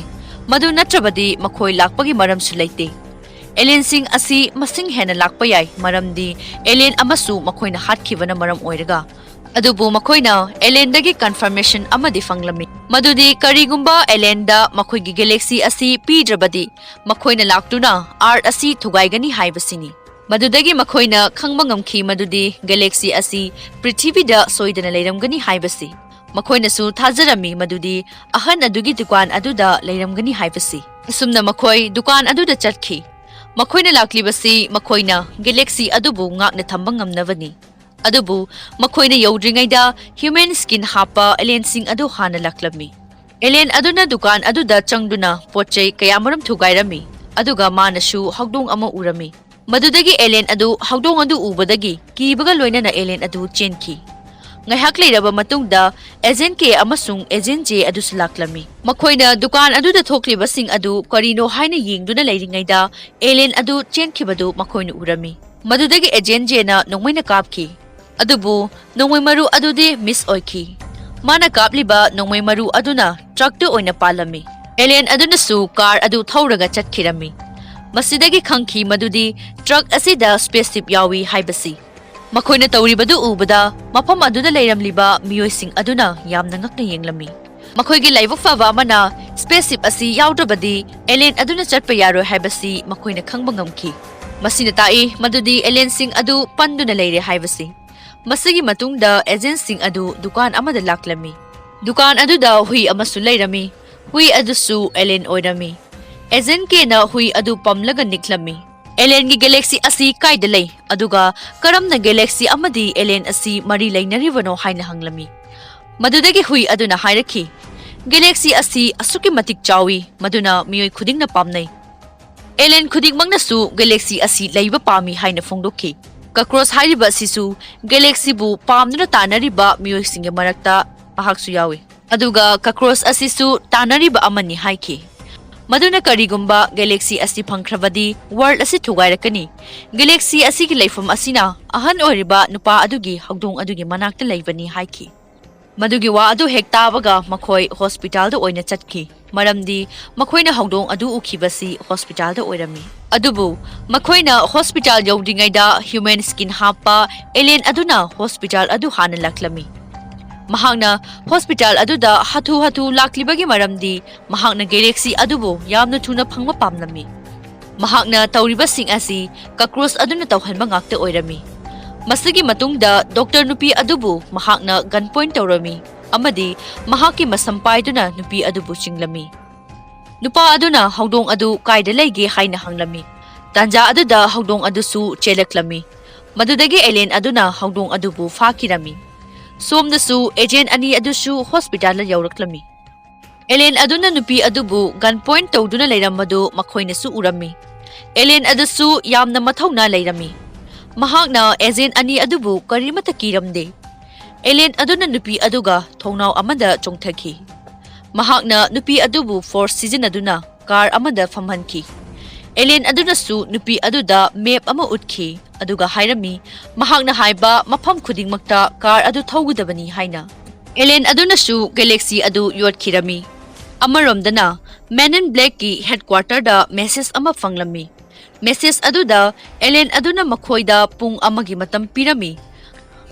ꯃꯗꯨ ꯅꯠꯇ꯭ꯔꯕꯗꯤ ꯃꯈꯣꯏ ꯂꯥꯛꯄꯒꯤ ꯃꯔꯝꯁꯨ ꯂꯩꯇꯦ꯫ ꯑꯦꯂꯤꯌꯟꯁꯤꯡ ꯑꯁꯤ ꯃꯁꯤꯡ ꯍꯦꯟꯅ ꯂꯥꯛꯄ ꯌꯥꯏ, ꯃꯔꯝꯗꯤ ꯑꯦꯂꯤꯌꯟ ꯑꯃꯁꯨ ꯃꯈꯣꯏꯅ ꯍꯥꯠꯈꯤꯕꯅ ꯃꯔꯝ ꯑꯣꯏꯔꯒ꯫ ꯑꯗꯨꯕꯨ ꯃꯈꯣꯏꯅ ꯑꯦꯂꯦꯟꯗꯒꯤ ꯀꯟꯐꯔꯃꯦꯁꯟ ꯑꯃꯗꯤ ꯐꯪꯂꯝꯃꯤ, ꯃꯗꯨꯗꯤ ꯀꯔꯤꯒꯨꯝꯕ ꯑꯦꯂꯦꯟꯗ ꯃꯈꯣꯏꯒꯤ ꯒꯦꯂꯦꯛꯁꯤ ꯑꯁꯤ ꯄꯤꯗ꯭ꯔꯕꯗꯤ ꯃꯈꯣꯏꯅ ꯂꯥꯛꯇꯨꯅ ꯑꯥꯔꯊ ꯑꯁꯤ ꯊꯨꯒꯥꯏꯒꯅꯤ ꯍꯥꯏꯕꯁꯤꯅꯤ꯫ ꯃꯗꯨꯗꯒꯤ ꯃꯈꯣꯏꯅ ꯈꯪꯕ ꯉꯝꯈꯤ ꯃꯗꯨꯗꯤ ꯒꯦꯂꯦꯛꯁꯤ ꯑꯁꯤ ꯄ꯭ꯔꯤꯊꯤꯕꯤꯗ ꯁꯣꯏꯗꯅ ꯂꯩꯔꯝꯒꯅꯤ ꯍꯥꯏꯕꯁꯤ꯫ ꯃꯈꯣꯏꯅꯁꯨ ꯊꯥꯖꯔꯝꯃꯤ ꯃꯗꯨꯗꯤ ꯑꯍꯟ ꯑꯗꯨꯒꯤ ꯗꯨꯀꯥꯟ ꯑꯗꯨꯗ ꯂꯩꯔꯝꯒꯅꯤ ꯍꯥꯏꯕꯁꯤ꯫ ꯑꯁꯨꯝꯅ ꯃꯈꯣꯏ ꯗꯨꯀꯥꯟ ꯑꯗꯨꯗ ꯆꯠꯈꯤ꯫ ꯃꯈꯣꯏꯅ ꯂꯥꯛꯂꯤꯕꯁꯤ ꯃꯈꯣꯏꯅ ꯒꯦꯂꯦꯛꯁꯤ ꯑꯗꯨꯕꯨ ꯉꯥꯛꯅ ꯊꯝꯕ ꯉꯝꯅꯕꯅꯤ꯫ ꯑꯗꯨꯕꯨ ꯃꯈꯣꯏꯅ ꯌꯧꯗ꯭ꯔꯤꯉꯩꯗ ꯍ꯭ꯌꯨꯃꯦꯟ ꯁ꯭ꯀꯤꯟ ꯍꯥꯞꯄ ꯑꯦꯂꯦꯟꯁꯤꯡ ꯑꯗꯨ ꯍꯥꯟꯅ ꯂꯥꯛꯂꯝꯃꯤ꯫ ꯑꯦꯂꯦꯟ ꯑꯗꯨꯅ ꯗꯨꯀꯥꯟ ꯑꯗꯨꯗ ꯆꯪꯗꯨꯅ ꯄꯣꯠ ꯆꯩ ꯀꯌꯥꯃꯔꯨꯝ ꯊꯨꯒꯥꯏꯔꯝꯃꯤ, ꯑꯗꯨꯒ ꯃꯥꯅꯁꯨ ꯍꯧꯗꯣꯡ ꯑꯃ ꯎꯔꯝꯃꯤ꯫ ꯃꯗꯨꯗꯒꯤ ꯑꯦꯂꯦꯟ ꯑꯗꯨ ꯍꯧꯗꯣꯡ ꯑꯗꯨ ꯎꯕꯗꯒꯤ ꯀꯤꯕꯒ ꯂꯣꯏꯅꯅ ꯑꯦꯂꯦꯟ ꯑꯗꯨ ꯆꯦꯟꯈꯤ꯫ ꯉꯥꯏꯍꯥꯛ ꯂꯩꯔꯕ ꯃꯇꯨꯡꯗ ꯑꯦꯖꯦꯟ ꯀꯦ ꯑꯃꯁꯨꯡ ꯑꯦꯖꯦꯟ ꯖꯦ ꯑꯗꯨꯁꯨ ꯂꯥꯛꯂꯝꯃꯤ꯫ ꯃꯈꯣꯏꯅ ꯗꯨꯀꯥꯟ ꯑꯗꯨꯗ ꯊꯣꯛꯂꯤꯕꯁꯤꯡ ꯑꯗꯨ ꯀꯔꯤꯅꯣ ꯍꯥꯏꯅ ꯌꯦꯡꯗꯨꯅ ꯂꯩꯔꯤꯉꯩꯗ ꯑꯦꯂꯦꯟ ꯑꯗꯨ ꯆꯦꯟꯈꯤꯕꯗꯨ ꯃꯈꯣꯏꯅ ꯎꯔꯝꯃꯤ꯫ ꯃꯗꯨꯗꯒꯤ ꯑꯦꯖꯦꯟ ꯖꯦꯅ ꯅꯣꯡꯃꯩꯅ ꯀꯥꯞꯈꯤ꯫ ꯑꯗꯨꯕꯨ ꯅꯣꯡꯃꯩ ꯃꯔꯨ ꯑꯗꯨꯗꯤ ꯃꯤꯁ ꯑꯣꯏꯈꯤ꯫ ꯃꯥꯅ ꯀꯥꯞꯂꯤꯕ ꯅꯣꯡꯃꯩ ꯃꯔꯨ ꯑꯗꯨꯅ ꯇ꯭ꯔꯛꯇ ꯑꯣꯏꯅ ꯄꯥꯜꯂꯝꯃꯤ꯫ ꯑꯦꯂꯦꯟ ꯑꯗꯨꯅꯁꯨ ꯀꯥꯔ ꯑꯗꯨ ꯊꯧꯔꯒ ꯆꯠꯈꯤꯔꯝꯃꯤ꯫ ꯃꯁꯤꯗꯒꯤ ꯈꯪꯈꯤ ꯃꯗꯨꯗꯤ ꯇ꯭ꯔꯛ ꯑꯁꯤꯗ ꯁ꯭ꯄꯦꯁꯁꯤꯞ ꯌꯥꯎꯏ ꯍꯥꯏꯕꯁꯤ꯫ ꯃꯈꯣꯏꯅ ꯇꯧꯔꯤꯕꯗꯨ ꯎꯕꯗ ꯃꯐꯝ ꯑꯗꯨꯗ ꯂꯩꯔꯝꯂꯤꯕ ꯃꯤꯑꯣꯏꯁꯤꯡ ꯑꯗꯨꯅ ꯌꯥꯝꯅ ꯉꯛꯅ ꯌꯦꯡꯂꯝꯃꯤ꯫ ꯃꯈꯣꯏꯒꯤ ꯂꯥꯏꯕꯛ ꯐꯕ ꯑꯃꯅ ꯁ꯭ꯄꯦꯁꯁꯤꯞ ꯑꯁꯤ ꯌꯥꯎꯗ꯭ꯔꯕꯗꯤ ꯑꯦꯂꯦꯟ ꯑꯗꯨꯅ ꯆꯠꯄ ꯌꯥꯔꯣꯏ ꯍꯥꯏꯕꯁꯤ ꯃꯈꯣꯏꯅ ꯈꯪꯕ ꯉꯝꯈꯤ꯫ ꯃꯁꯤꯅ ꯇꯥꯛꯏ ꯃꯗꯨꯗꯤ ꯑꯦꯂꯦꯟꯁꯤꯡ ꯑꯗꯨ ꯄꯟꯗꯨꯅ ꯂꯩꯔꯦ ꯍꯥꯏꯕꯁꯤ꯫ ꯃꯁꯤꯒꯤ ꯃꯇꯨꯡꯗ ꯑꯦꯖꯦꯟꯁꯤꯡ ꯑꯗꯨ ꯗꯨꯀꯥꯟ ꯑꯃꯗ ꯂꯥꯛꯂꯝꯃꯤ꯫ ꯗꯨꯀꯥꯟ ꯑꯗꯨꯗ ꯍꯨꯏ ꯑꯃꯁꯨ ꯂꯩꯔꯝꯃꯤ꯫ ꯍꯨꯏ ꯑꯗꯨꯁꯨ ꯑꯦꯂꯦꯟ ꯑꯣꯏꯔꯝꯃꯤ꯫ ꯑꯦꯖꯦꯟ ꯀꯦꯅ ꯍꯨꯏ ꯑꯗꯨ ꯄꯝꯂꯒ ꯅꯤꯛꯂꯝꯃꯤ꯫ ꯑꯦꯂꯦꯟꯒꯤ ꯒꯦꯂꯦꯛꯁꯤ ꯑꯁꯤ ꯀꯥꯏꯗ ꯂꯩ? ꯑꯗꯨꯒ ꯀꯔꯝꯅ ꯒꯦꯂꯦꯛꯁꯤ ꯑꯃꯗꯤ ꯑꯦꯂꯦꯟ ꯑꯁꯤ ꯃꯔꯤ ꯂꯩꯅꯔꯤꯕꯅꯣ ꯍꯥꯏꯅ ꯍꯪꯂꯝꯃꯤ꯫ ꯃꯗꯨꯗꯒꯤ ꯍꯨꯏ ꯑꯗꯨꯅ ꯍꯥꯏꯔꯛꯈꯤ, "ꯒꯦꯂꯦꯛꯁꯤ ꯑꯁꯤ ꯑꯁꯨꯛꯀꯤ ꯃꯇꯤꯛ ꯆꯥꯎꯏ, ꯃꯗꯨꯅ ꯃꯤꯑꯣꯏ ꯈꯨꯗꯤꯡꯅ ꯄꯥꯝꯅꯩ꯫ ꯑꯦꯂꯦꯟ ꯈꯨꯗꯤꯡꯃꯛꯅꯁꯨ ꯒꯦꯂꯦꯛꯁꯤ ꯑꯁꯤ ꯂꯩꯕ ꯄꯥꯝꯃꯤ" ꯍꯥꯏꯅ ꯐꯣꯡꯗꯣꯛꯈꯤ꯫ ꯀꯀ꯭ꯔꯣꯁ ꯍꯥꯏꯔꯤꯕ ꯑꯁꯤꯁꯨ ꯒꯦꯂꯦꯛꯁꯤꯕꯨ ꯄꯥꯝꯗꯨꯅ ꯇꯥꯟꯅꯔꯤꯕ ꯃꯤꯑꯣꯏꯁꯤꯡꯒꯤ ꯃꯔꯛꯇ ꯃꯍꯥꯛꯁꯨ ꯌꯥꯎꯏ꯫ ꯑꯗꯨꯒ ꯀꯀ꯭ꯔꯣꯁ ꯑꯁꯤꯁꯨ ꯇꯥꯟꯅꯔꯤꯕ ꯑꯃꯅꯤ ꯍꯥꯏꯈꯤ꯫ ꯃꯗꯨꯅ ꯀꯔꯤꯒꯨꯝꯕ ꯒꯦꯂꯦꯛꯁꯤ ꯑꯁꯤ ꯐꯪꯈ꯭ꯔꯕꯗꯤ ꯋꯥꯔꯜꯗ ꯑꯁꯤ ꯊꯨꯒꯥꯏꯔꯛꯀꯅꯤ꯫ ꯒꯦꯂꯦꯛꯁꯤ ꯑꯁꯤꯒꯤ ꯂꯩꯐꯝ ꯑꯁꯤꯅ ꯑꯍꯟ ꯑꯣꯏꯔꯤꯕ ꯅꯨꯄꯥ ꯑꯗꯨꯒꯤ ꯍꯧꯗꯣꯡ ꯑꯗꯨꯒꯤ ꯃꯅꯥꯛꯇ ꯂꯩꯕꯅꯤ ꯍꯥꯏꯈꯤ꯫ ꯃꯗꯨꯒꯤ ꯋꯥ ꯑꯗꯨ ꯍꯦꯛ ꯇꯥꯕꯒ ꯃꯈꯣꯏ ꯍꯣꯁꯄꯤꯇꯥꯜꯗ ꯑꯣꯏꯅ ꯆꯠꯈꯤ, ꯃꯔꯝꯗꯤ ꯃꯈꯣꯏꯅ ꯍꯧꯗꯣꯡ ꯑꯗꯨ ꯎꯈꯤꯕꯁꯤ ꯍꯣꯁꯄꯤꯇꯥꯜꯗ ꯑꯣꯏꯔꯝꯃꯤ꯫ ꯑꯗꯨꯕꯨ ꯃꯈꯣꯏꯅ ꯍꯣꯁꯄꯤꯇꯥꯜ ꯌꯧꯗ꯭ꯔꯤꯉꯩꯗ ꯍ꯭ꯌꯨꯃꯦꯟ ꯁ꯭ꯀꯤꯟ ꯍꯥꯞꯄ ꯑꯦꯂꯦꯟ ꯑꯗꯨꯅ ꯍꯣꯁꯄꯤꯇꯥꯜ ꯑꯗꯨ ꯍꯥꯟꯅ ꯂꯥꯛꯂꯝꯃꯤ꯫ ꯃꯍꯥꯛꯅ ꯍꯣꯁꯄꯤꯇꯥꯜ ꯑꯗꯨꯗ ꯍꯥꯊꯨ ꯍꯥꯊꯨ ꯂꯥꯛꯂꯤꯕꯒꯤ ꯃꯔꯝꯗꯤ ꯃꯍꯥꯛꯅ ꯒꯦꯂꯦꯛꯁꯤ ꯑꯗꯨꯕꯨ ꯌꯥꯝꯅ ꯊꯨꯅ ꯐꯪꯕ ꯄꯥꯝꯂꯝꯃꯤ꯫ ꯃꯍꯥꯛꯅ ꯇꯧꯔꯤꯕꯁꯤꯡ ꯑꯁꯤ ꯀꯀ꯭ꯔꯣꯁ ꯑꯗꯨꯅ ꯇꯧꯍꯟꯕ ꯉꯥꯛꯇ ꯑꯣꯏꯔꯝꯃꯤ꯫ ꯃꯁꯤꯒꯤ ꯃꯇꯨꯡꯗ ꯗꯣꯛꯇꯔ ꯅꯨꯄꯤ ꯑꯗꯨꯕꯨ ꯃꯍꯥꯛꯅ ꯒꯟ ꯄꯣꯏꯟꯠ ꯇꯧꯔꯝꯃꯤ ꯑꯃꯗꯤ ꯃꯍꯥꯛꯀꯤ ꯃꯁꯝ ꯄꯥꯏꯗꯨꯅ ꯅꯨꯄꯤ ꯑꯗꯨꯕꯨ ꯆꯤꯡꯂꯝꯃꯤ꯫ ꯅꯨꯄꯥ ꯑꯗꯨꯅ ꯍꯧꯗꯣꯡ ꯑꯗꯨ ꯀꯥꯏꯗ ꯂꯩꯒꯦ ꯍꯥꯏꯅ ꯍꯪꯂꯝꯃꯤ꯫ ꯇꯥꯟꯖꯥ ꯑꯗꯨꯗ ꯍꯧꯗꯣꯡ ꯑꯗꯨꯁꯨ ꯆꯦꯜꯂꯛꯂꯝꯃꯤ꯫ ꯃꯗꯨꯗꯒꯤ ꯑꯦꯂꯦꯟ ꯑꯗꯨꯅ ꯍꯧꯗꯣꯡ ꯑꯗꯨꯕꯨ ꯐꯥꯈꯤꯔꯝꯃꯤ꯫ ꯁꯣꯝꯗꯁꯨ ꯑꯦꯖꯦꯟꯠ ꯑꯅꯤ ꯑꯗꯨꯁꯨ ꯍꯣꯁꯄꯤꯇꯥꯜꯗ ꯌꯧꯔꯛꯂꯝꯃꯤ꯫ ꯑꯦꯂꯦꯟ ꯑꯗꯨꯅ ꯅꯨꯄꯤ ꯑꯗꯨꯕꯨ ꯒꯟ ꯄꯣꯏꯟꯠ ꯇꯧꯗꯨꯅ ꯂꯩꯔꯝꯕꯗꯨ ꯃꯈꯣꯏꯅꯁꯨ ꯎꯔꯝꯃꯤ꯫ ꯑꯦꯂꯦꯟ ꯑꯗꯨꯁꯨ ꯌꯥꯝꯅ ꯃꯊꯧꯅꯥ ꯂꯩꯔꯝꯃꯤ꯫ ꯃꯍꯥꯛꯅ ꯑꯦꯖꯦꯟꯠ ꯑꯅꯤ ꯑꯗꯨꯕꯨ ꯀꯔꯤꯃꯠꯇ ꯀꯤꯔꯝꯗꯦ꯫ ꯑꯦꯂꯦꯟ ꯑꯗꯨꯅ ꯅꯨꯄꯤ ꯑꯗꯨꯒ ꯊꯣꯡꯅꯥꯎ ꯑꯃꯗ ꯆꯣꯡꯊꯈꯤ꯫ ꯃꯍꯥꯛꯅ ꯅꯨꯄꯤ ꯑꯗꯨꯕꯨ ꯐꯣꯔꯁ ꯁꯤꯖꯤꯟꯅꯗꯨꯅ ꯀꯥꯔ ꯑꯃꯗ ꯐꯝꯍꯟꯈꯤ꯫ ꯑꯦꯂꯦꯟ ꯑꯗꯨꯅꯁꯨ ꯅꯨꯄꯤ ꯑꯗꯨꯗ ꯃꯦꯞ ꯑꯃ ꯎꯠꯈꯤ, ꯑꯗꯨꯒ ꯍꯥꯏꯔꯝꯃꯤ, ꯃꯍꯥꯛꯅ ꯍꯥꯏꯕ ꯃꯐꯝ ꯈꯨꯗꯤꯡꯃꯛꯇ ꯀꯥꯔ ꯑꯗꯨ ꯊꯧꯒꯗꯕꯅꯤ ꯍꯥꯏꯅ꯫ ꯑꯦꯂꯦꯟ ꯑꯗꯨꯅꯁꯨ ꯒꯦꯂꯦꯛꯁꯤ ꯑꯗꯨ ꯌꯣꯠꯈꯤꯔꯝꯃꯤ꯫ ꯑꯃꯔꯣꯝꯗꯅ, Men in Blackꯀꯤ ꯍꯦꯗꯀ꯭ꯋꯥꯇꯔꯗ ꯃꯦꯁꯦꯖ ꯑꯃ ꯐꯪꯂꯝꯃꯤ꯫ ꯃꯦꯁꯦꯖ ꯑꯗꯨꯗ ꯑꯦꯂꯦꯟ ꯑꯗꯨꯅ ꯃꯈꯣꯏꯗ ꯄꯨꯡ ꯑꯃꯒꯤ ꯃꯇꯝ ꯄꯤꯔꯝꯃꯤ,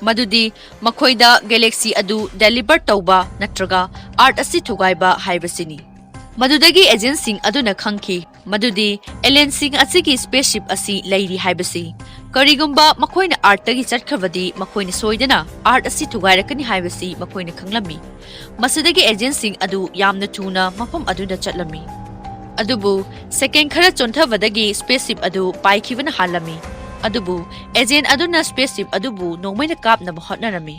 ꯃꯗꯨꯗꯤ ꯃꯈꯣꯏꯗ ꯒꯦꯂꯦꯛꯁꯤ ꯑꯗꯨ ꯗꯦꯂꯤꯚꯔ ꯇꯧꯕ ꯅꯠꯇ꯭ꯔꯒ ꯑꯥꯔꯊ ꯑꯁꯤ ꯊꯨꯒꯥꯏꯕ ꯍꯥꯏꯕꯁꯤꯅꯤ꯫ ꯃꯗꯨꯗꯒꯤ ꯑꯦꯖꯦꯟꯠꯁꯤꯡ ꯑꯗꯨꯅ ꯈꯪꯈꯤ ꯃꯗꯨꯗꯤ ꯑꯦꯂꯦꯟꯁꯤꯡ ꯑꯁꯤꯒꯤ ꯁ꯭ꯄꯦꯁꯁꯤꯞ ꯑꯁꯤ ꯂꯩꯔꯤ ꯍꯥꯏꯕꯁꯤ꯫ ꯀꯔꯤꯒꯨꯝꯕ ꯃꯈꯣꯏꯅ ꯑꯥꯔꯊꯇꯒꯤ ꯆꯠꯈ꯭ꯔꯕꯗꯤ, ꯃꯈꯣꯏꯅ ꯁꯣꯏꯗꯅ ꯑꯥꯔꯊ ꯑꯁꯤ ꯊꯨꯒꯥꯏꯔꯛꯀꯅꯤ ꯍꯥꯏꯕꯁꯤ ꯃꯈꯣꯏꯅ ꯈꯪꯂꯝꯃꯤ꯫ ꯃꯁꯤꯗꯒꯤ ꯑꯦꯖꯦꯟꯠꯁꯤꯡ ꯑꯗꯨ ꯌꯥꯝꯅ ꯊꯨꯅ ꯃꯐꯝ ꯑꯗꯨꯗ ꯆꯠꯂꯝꯃꯤ꯫ ꯑꯗꯨꯕꯨ ꯁꯦꯀꯦꯟ ꯈꯔ ꯆꯣꯟꯊꯕꯗꯒꯤ ꯁ꯭ꯄꯦꯁꯁꯤꯞ ꯑꯗꯨ ꯄꯥꯏꯈꯤꯕꯅ ꯍꯥꯜꯂꯝꯃꯤ꯫ ꯑꯗꯨꯕꯨ ꯑꯦꯖꯦꯟꯠ ꯑꯗꯨꯅ ꯁ꯭ꯄꯦꯁꯁꯤꯞ ꯑꯗꯨꯕꯨ ꯅꯣꯡꯃꯩꯅ ꯀꯥꯞꯅꯕ ꯍꯣꯠꯅꯔꯝꯃꯤ꯫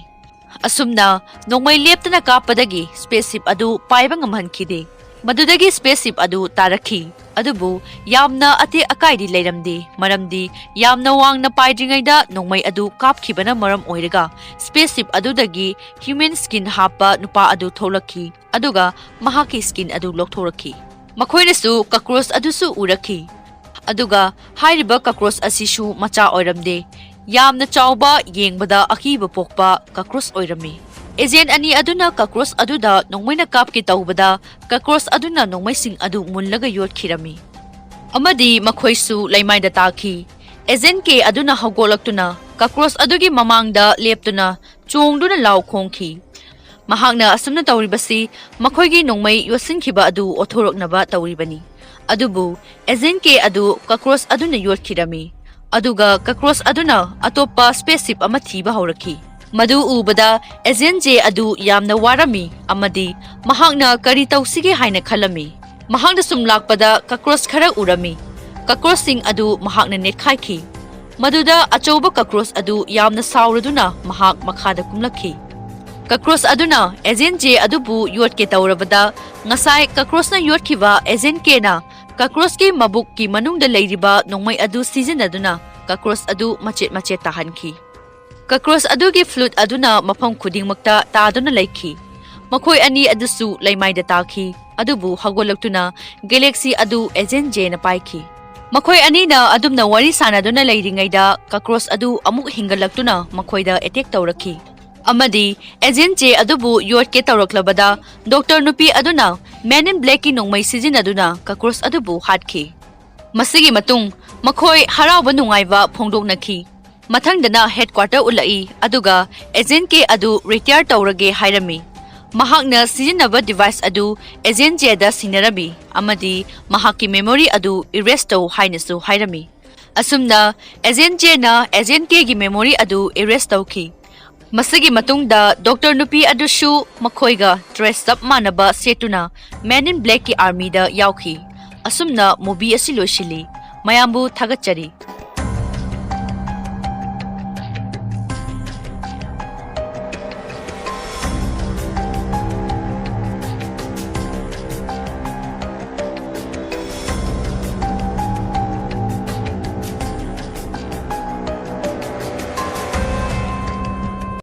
ꯑꯁꯨꯝꯅ ꯅꯣꯡꯃꯩ ꯂꯦꯞꯇꯅ ꯀꯥꯞꯄꯗꯒꯤ spaceship ꯑꯗꯨ ꯄꯥꯏꯕ ꯉꯝꯍꯟꯈꯤꯗꯦ꯫ ꯃꯗꯨꯗꯒꯤ spaceship ꯑꯗꯨ ꯇꯥꯔꯛꯈꯤ꯫ ꯑꯗꯨꯕꯨ ꯌꯥꯝꯅ ꯑꯇꯦꯛ ꯑꯀꯥꯏꯗꯤ ꯂꯩꯔꯝꯗꯦ, ꯃꯔꯝꯗꯤ ꯌꯥꯝꯅ ꯋꯥꯡꯅ ꯄꯥꯏꯗ꯭ꯔꯤꯉꯩꯗ ꯅꯣꯡꯃꯩ ꯑꯗꯨ ꯀꯥꯞꯈꯤꯕꯅ ꯃꯔꯝ ꯑꯣꯏꯔꯒ spaceship ꯑꯗꯨꯗꯒꯤ human skin ꯍꯥꯞꯄ ꯅꯨꯄꯥ ꯑꯗꯨ ꯊꯣꯛꯂꯛꯈꯤ, ꯑꯗꯨꯒ ꯃꯍꯥꯛꯀꯤ skin ꯑꯗꯨ ꯂꯧꯊꯣꯔꯛꯈꯤ꯫ ꯃꯈꯣꯏꯅꯁꯨ cockroach ꯑꯗꯨꯁꯨ ꯎꯔꯛꯈꯤ꯫ ꯑꯗꯨꯒ ꯍꯥꯏꯔꯤꯕ cockroach ꯑꯁꯤꯁꯨ ꯃꯆꯥ ꯑꯣꯏꯔꯝꯗꯦ꯫ ꯌꯥꯝꯅ ꯆꯥꯎꯕ, ꯌꯦꯡꯕꯗ ꯑꯀꯤꯕ ꯄꯣꯛꯄ cockroach ꯑꯣꯏꯔꯝꯃꯤ꯫ Agent ꯑꯅꯤ ꯑꯗꯨꯅ cockroach ꯑꯗꯨꯗ ꯅꯣꯡꯃꯩꯅ ꯀꯥꯞꯀꯦ ꯇꯧꯕꯗ, cockroach ꯑꯗꯨꯅ ꯅꯣꯡꯃꯩꯁꯤꯡ ꯑꯗꯨ ꯃꯨꯜꯂꯒ ꯌꯣꯠꯈꯤꯔꯝꯃꯤ꯫ ꯑꯃꯗꯤ ꯃꯈꯣꯏꯁꯨ ꯂꯩꯃꯥꯏꯗ ꯇꯥꯈꯤ꯫ Agent K ꯑꯗꯨꯅ ꯍꯧꯒꯠꯂꯛꯇꯨꯅ cockroach ꯑꯗꯨꯒꯤ ꯃꯃꯥꯡꯗ ꯂꯦꯞꯇꯨꯅ ꯆꯣꯡꯗꯨꯅ ꯂꯥꯎ ꯈꯣꯡꯈꯤ꯫ ꯃꯍꯥꯛꯅ ꯑꯁꯨꯝꯅ ꯇꯧꯔꯤꯕꯁꯤ ꯃꯈꯣꯏꯒꯤ ꯅꯣꯡꯃꯩ ꯌꯣꯠꯁꯤꯟꯈꯤꯕ ꯑꯗꯨ ꯑꯣꯠꯊꯣꯔꯛꯅꯕ ꯇꯧꯔꯤꯕꯅꯤ꯫ ꯑꯗꯨꯕꯨ Agent K ꯑꯗꯨ cockroach ꯑꯗꯨꯅ ꯌꯣꯠꯈꯤꯔꯝꯃꯤ꯫ ꯑꯗꯨꯒ cockroach ꯑꯗꯨꯅ ꯑꯇꯣꯞꯄ spaceship ꯑꯃ ꯊꯤꯕ ꯍꯧꯔꯛꯈꯤ꯫ ꯃꯗꯨ ꯎꯕꯗ Agent J ꯑꯗꯨ ꯌꯥꯝꯅ ꯋꯥꯔꯝꯃꯤ ꯑꯃꯗꯤ ꯃꯍꯥꯛꯅ ꯀꯔꯤ ꯇꯧꯁꯤꯒꯦ ꯍꯥꯏꯅ ꯈꯜꯂꯝꯃꯤ꯫ ꯃꯍꯥꯛꯅ ꯁꯨꯝ ꯂꯥꯛꯄꯗ cockroach ꯈꯔ ꯎꯔꯝꯃꯤ꯫ Cockroachꯁꯤꯡ ꯑꯗꯨ ꯃꯍꯥꯛꯅ ꯅꯦꯠꯈꯥꯏꯈꯤ꯫ ꯃꯗꯨꯗ ꯑꯆꯧꯕ cockroach ꯑꯗꯨ ꯌꯥꯝꯅ ꯁꯥꯎꯔꯗꯨꯅ ꯃꯍꯥꯛ ꯃꯈꯥꯗ ꯀꯨꯝꯂꯛꯈꯤ꯫ Cockroach ꯑꯗꯨꯅ Agent J ꯑꯗꯨꯕꯨ ꯌꯣꯠꯀꯦ ꯇꯧꯔꯕꯗ, ꯉꯁꯥꯏ cockroachꯅ ꯌꯣꯠꯈꯤꯕ Agent Kꯅ cockroachꯀꯤ ꯃꯕꯨꯛꯀꯤ ꯃꯅꯨꯡꯗ ꯂꯩꯔꯤꯕ ꯅꯣꯡꯃꯩ ꯑꯗꯨ ꯁꯤꯖꯤꯟꯅꯗꯨꯅ cockroach ꯑꯗꯨ ꯃꯆꯦꯠ ꯃꯆꯦꯠ ꯇꯥꯍꯟꯈꯤ꯫ Cockroach ꯑꯗꯨꯒꯤ fluid ꯑꯗꯨꯅ ꯃꯐꯝ ꯈꯨꯗꯤꯡꯃꯛꯇ ꯇꯥꯗꯨꯅ ꯂꯩꯈꯤ꯫ ꯃꯈꯣꯏ ꯑꯅꯤ ꯑꯗꯨꯁꯨ ꯂꯩꯃꯥꯏꯗ ꯇꯥꯈꯤ, ꯑꯗꯨꯕꯨ ꯍꯧꯒꯠꯂꯛꯇꯨꯅ galaxy ꯑꯗꯨ Agent Jꯅ ꯄꯥꯏꯈꯤ꯫ ꯃꯈꯣꯏ ꯑꯅꯤꯅ ꯑꯗꯨꯝꯅ ꯋꯥꯔꯤ ꯁꯥꯟꯅꯗꯨꯅ ꯂꯩꯔꯤꯉꯩꯗ cockroach ꯑꯗꯨ ꯑꯃꯨꯛ ꯍꯤꯡꯒꯠꯂꯛꯇꯨꯅ ꯃꯈꯣꯏꯗ attack ꯇꯧꯔꯛꯈꯤ꯫ ꯑꯃꯗꯤ Agent J ꯑꯗꯨꯕꯨ ꯌꯣꯠꯀꯦ ꯇꯧꯔꯛꯂꯕꯗ, doctor ꯅꯨꯄꯤ ꯑꯗꯨꯅ Men in Blackꯀꯤ ꯅꯣꯡꯃꯩ ꯁꯤꯖꯤꯟꯅꯗꯨꯅ cockroach ꯑꯗꯨꯕꯨ ꯍꯥꯠꯈꯤ꯫ ꯃꯁꯤꯒꯤ ꯃꯇꯨꯡ ꯃꯈꯣꯏ ꯍꯔꯥꯎꯕ ꯅꯨꯡꯉꯥꯏꯕ ꯐꯣꯡꯗꯣꯛꯅꯈꯤ꯫ ꯃꯊꯪꯗꯅ headquarter ꯎꯠꯂꯛꯏ, ꯑꯗꯨꯒ Agent K ꯑꯗꯨ retire ꯇꯧꯔꯒꯦ ꯍꯥꯏꯔꯝꯃꯤ꯫ ꯃꯍꯥꯛꯅ ꯁꯤꯖꯤꯟꯅꯕ device ꯑꯗꯨ Agent Jꯗ ꯁꯤꯟꯅꯔꯝꯃꯤ ꯑꯃꯗꯤ ꯃꯍꯥꯛꯀꯤ memory ꯑꯗꯨ erase ꯇꯧ ꯍꯥꯏꯅꯁꯨ ꯍꯥꯏꯔꯝꯃꯤ꯫ ꯑꯁꯨꯝꯅ Agent Jꯅ Agent Kꯒꯤ memory ꯑꯗꯨ erase ꯇꯧꯈꯤ꯫ ꯃꯁꯤꯒꯤ ꯃꯇꯨꯡꯗ doctor ꯅꯨꯄꯤ ꯑꯗꯨꯁꯨ ꯃꯈꯣꯏꯒ dress ꯆꯞ ꯃꯥꯟꯅꯕ ꯁꯦꯠꯇꯨꯅ Men in Blackꯀꯤ armyꯗ ꯌꯥꯎꯈꯤ꯫ ꯑꯁꯨꯝꯅ movie ꯑꯁꯤ ꯂꯣꯏꯁꯤꯜꯂꯤ꯫ ꯃꯌꯥꯝꯕꯨ ꯊꯥꯒꯠꯆꯔꯤ꯫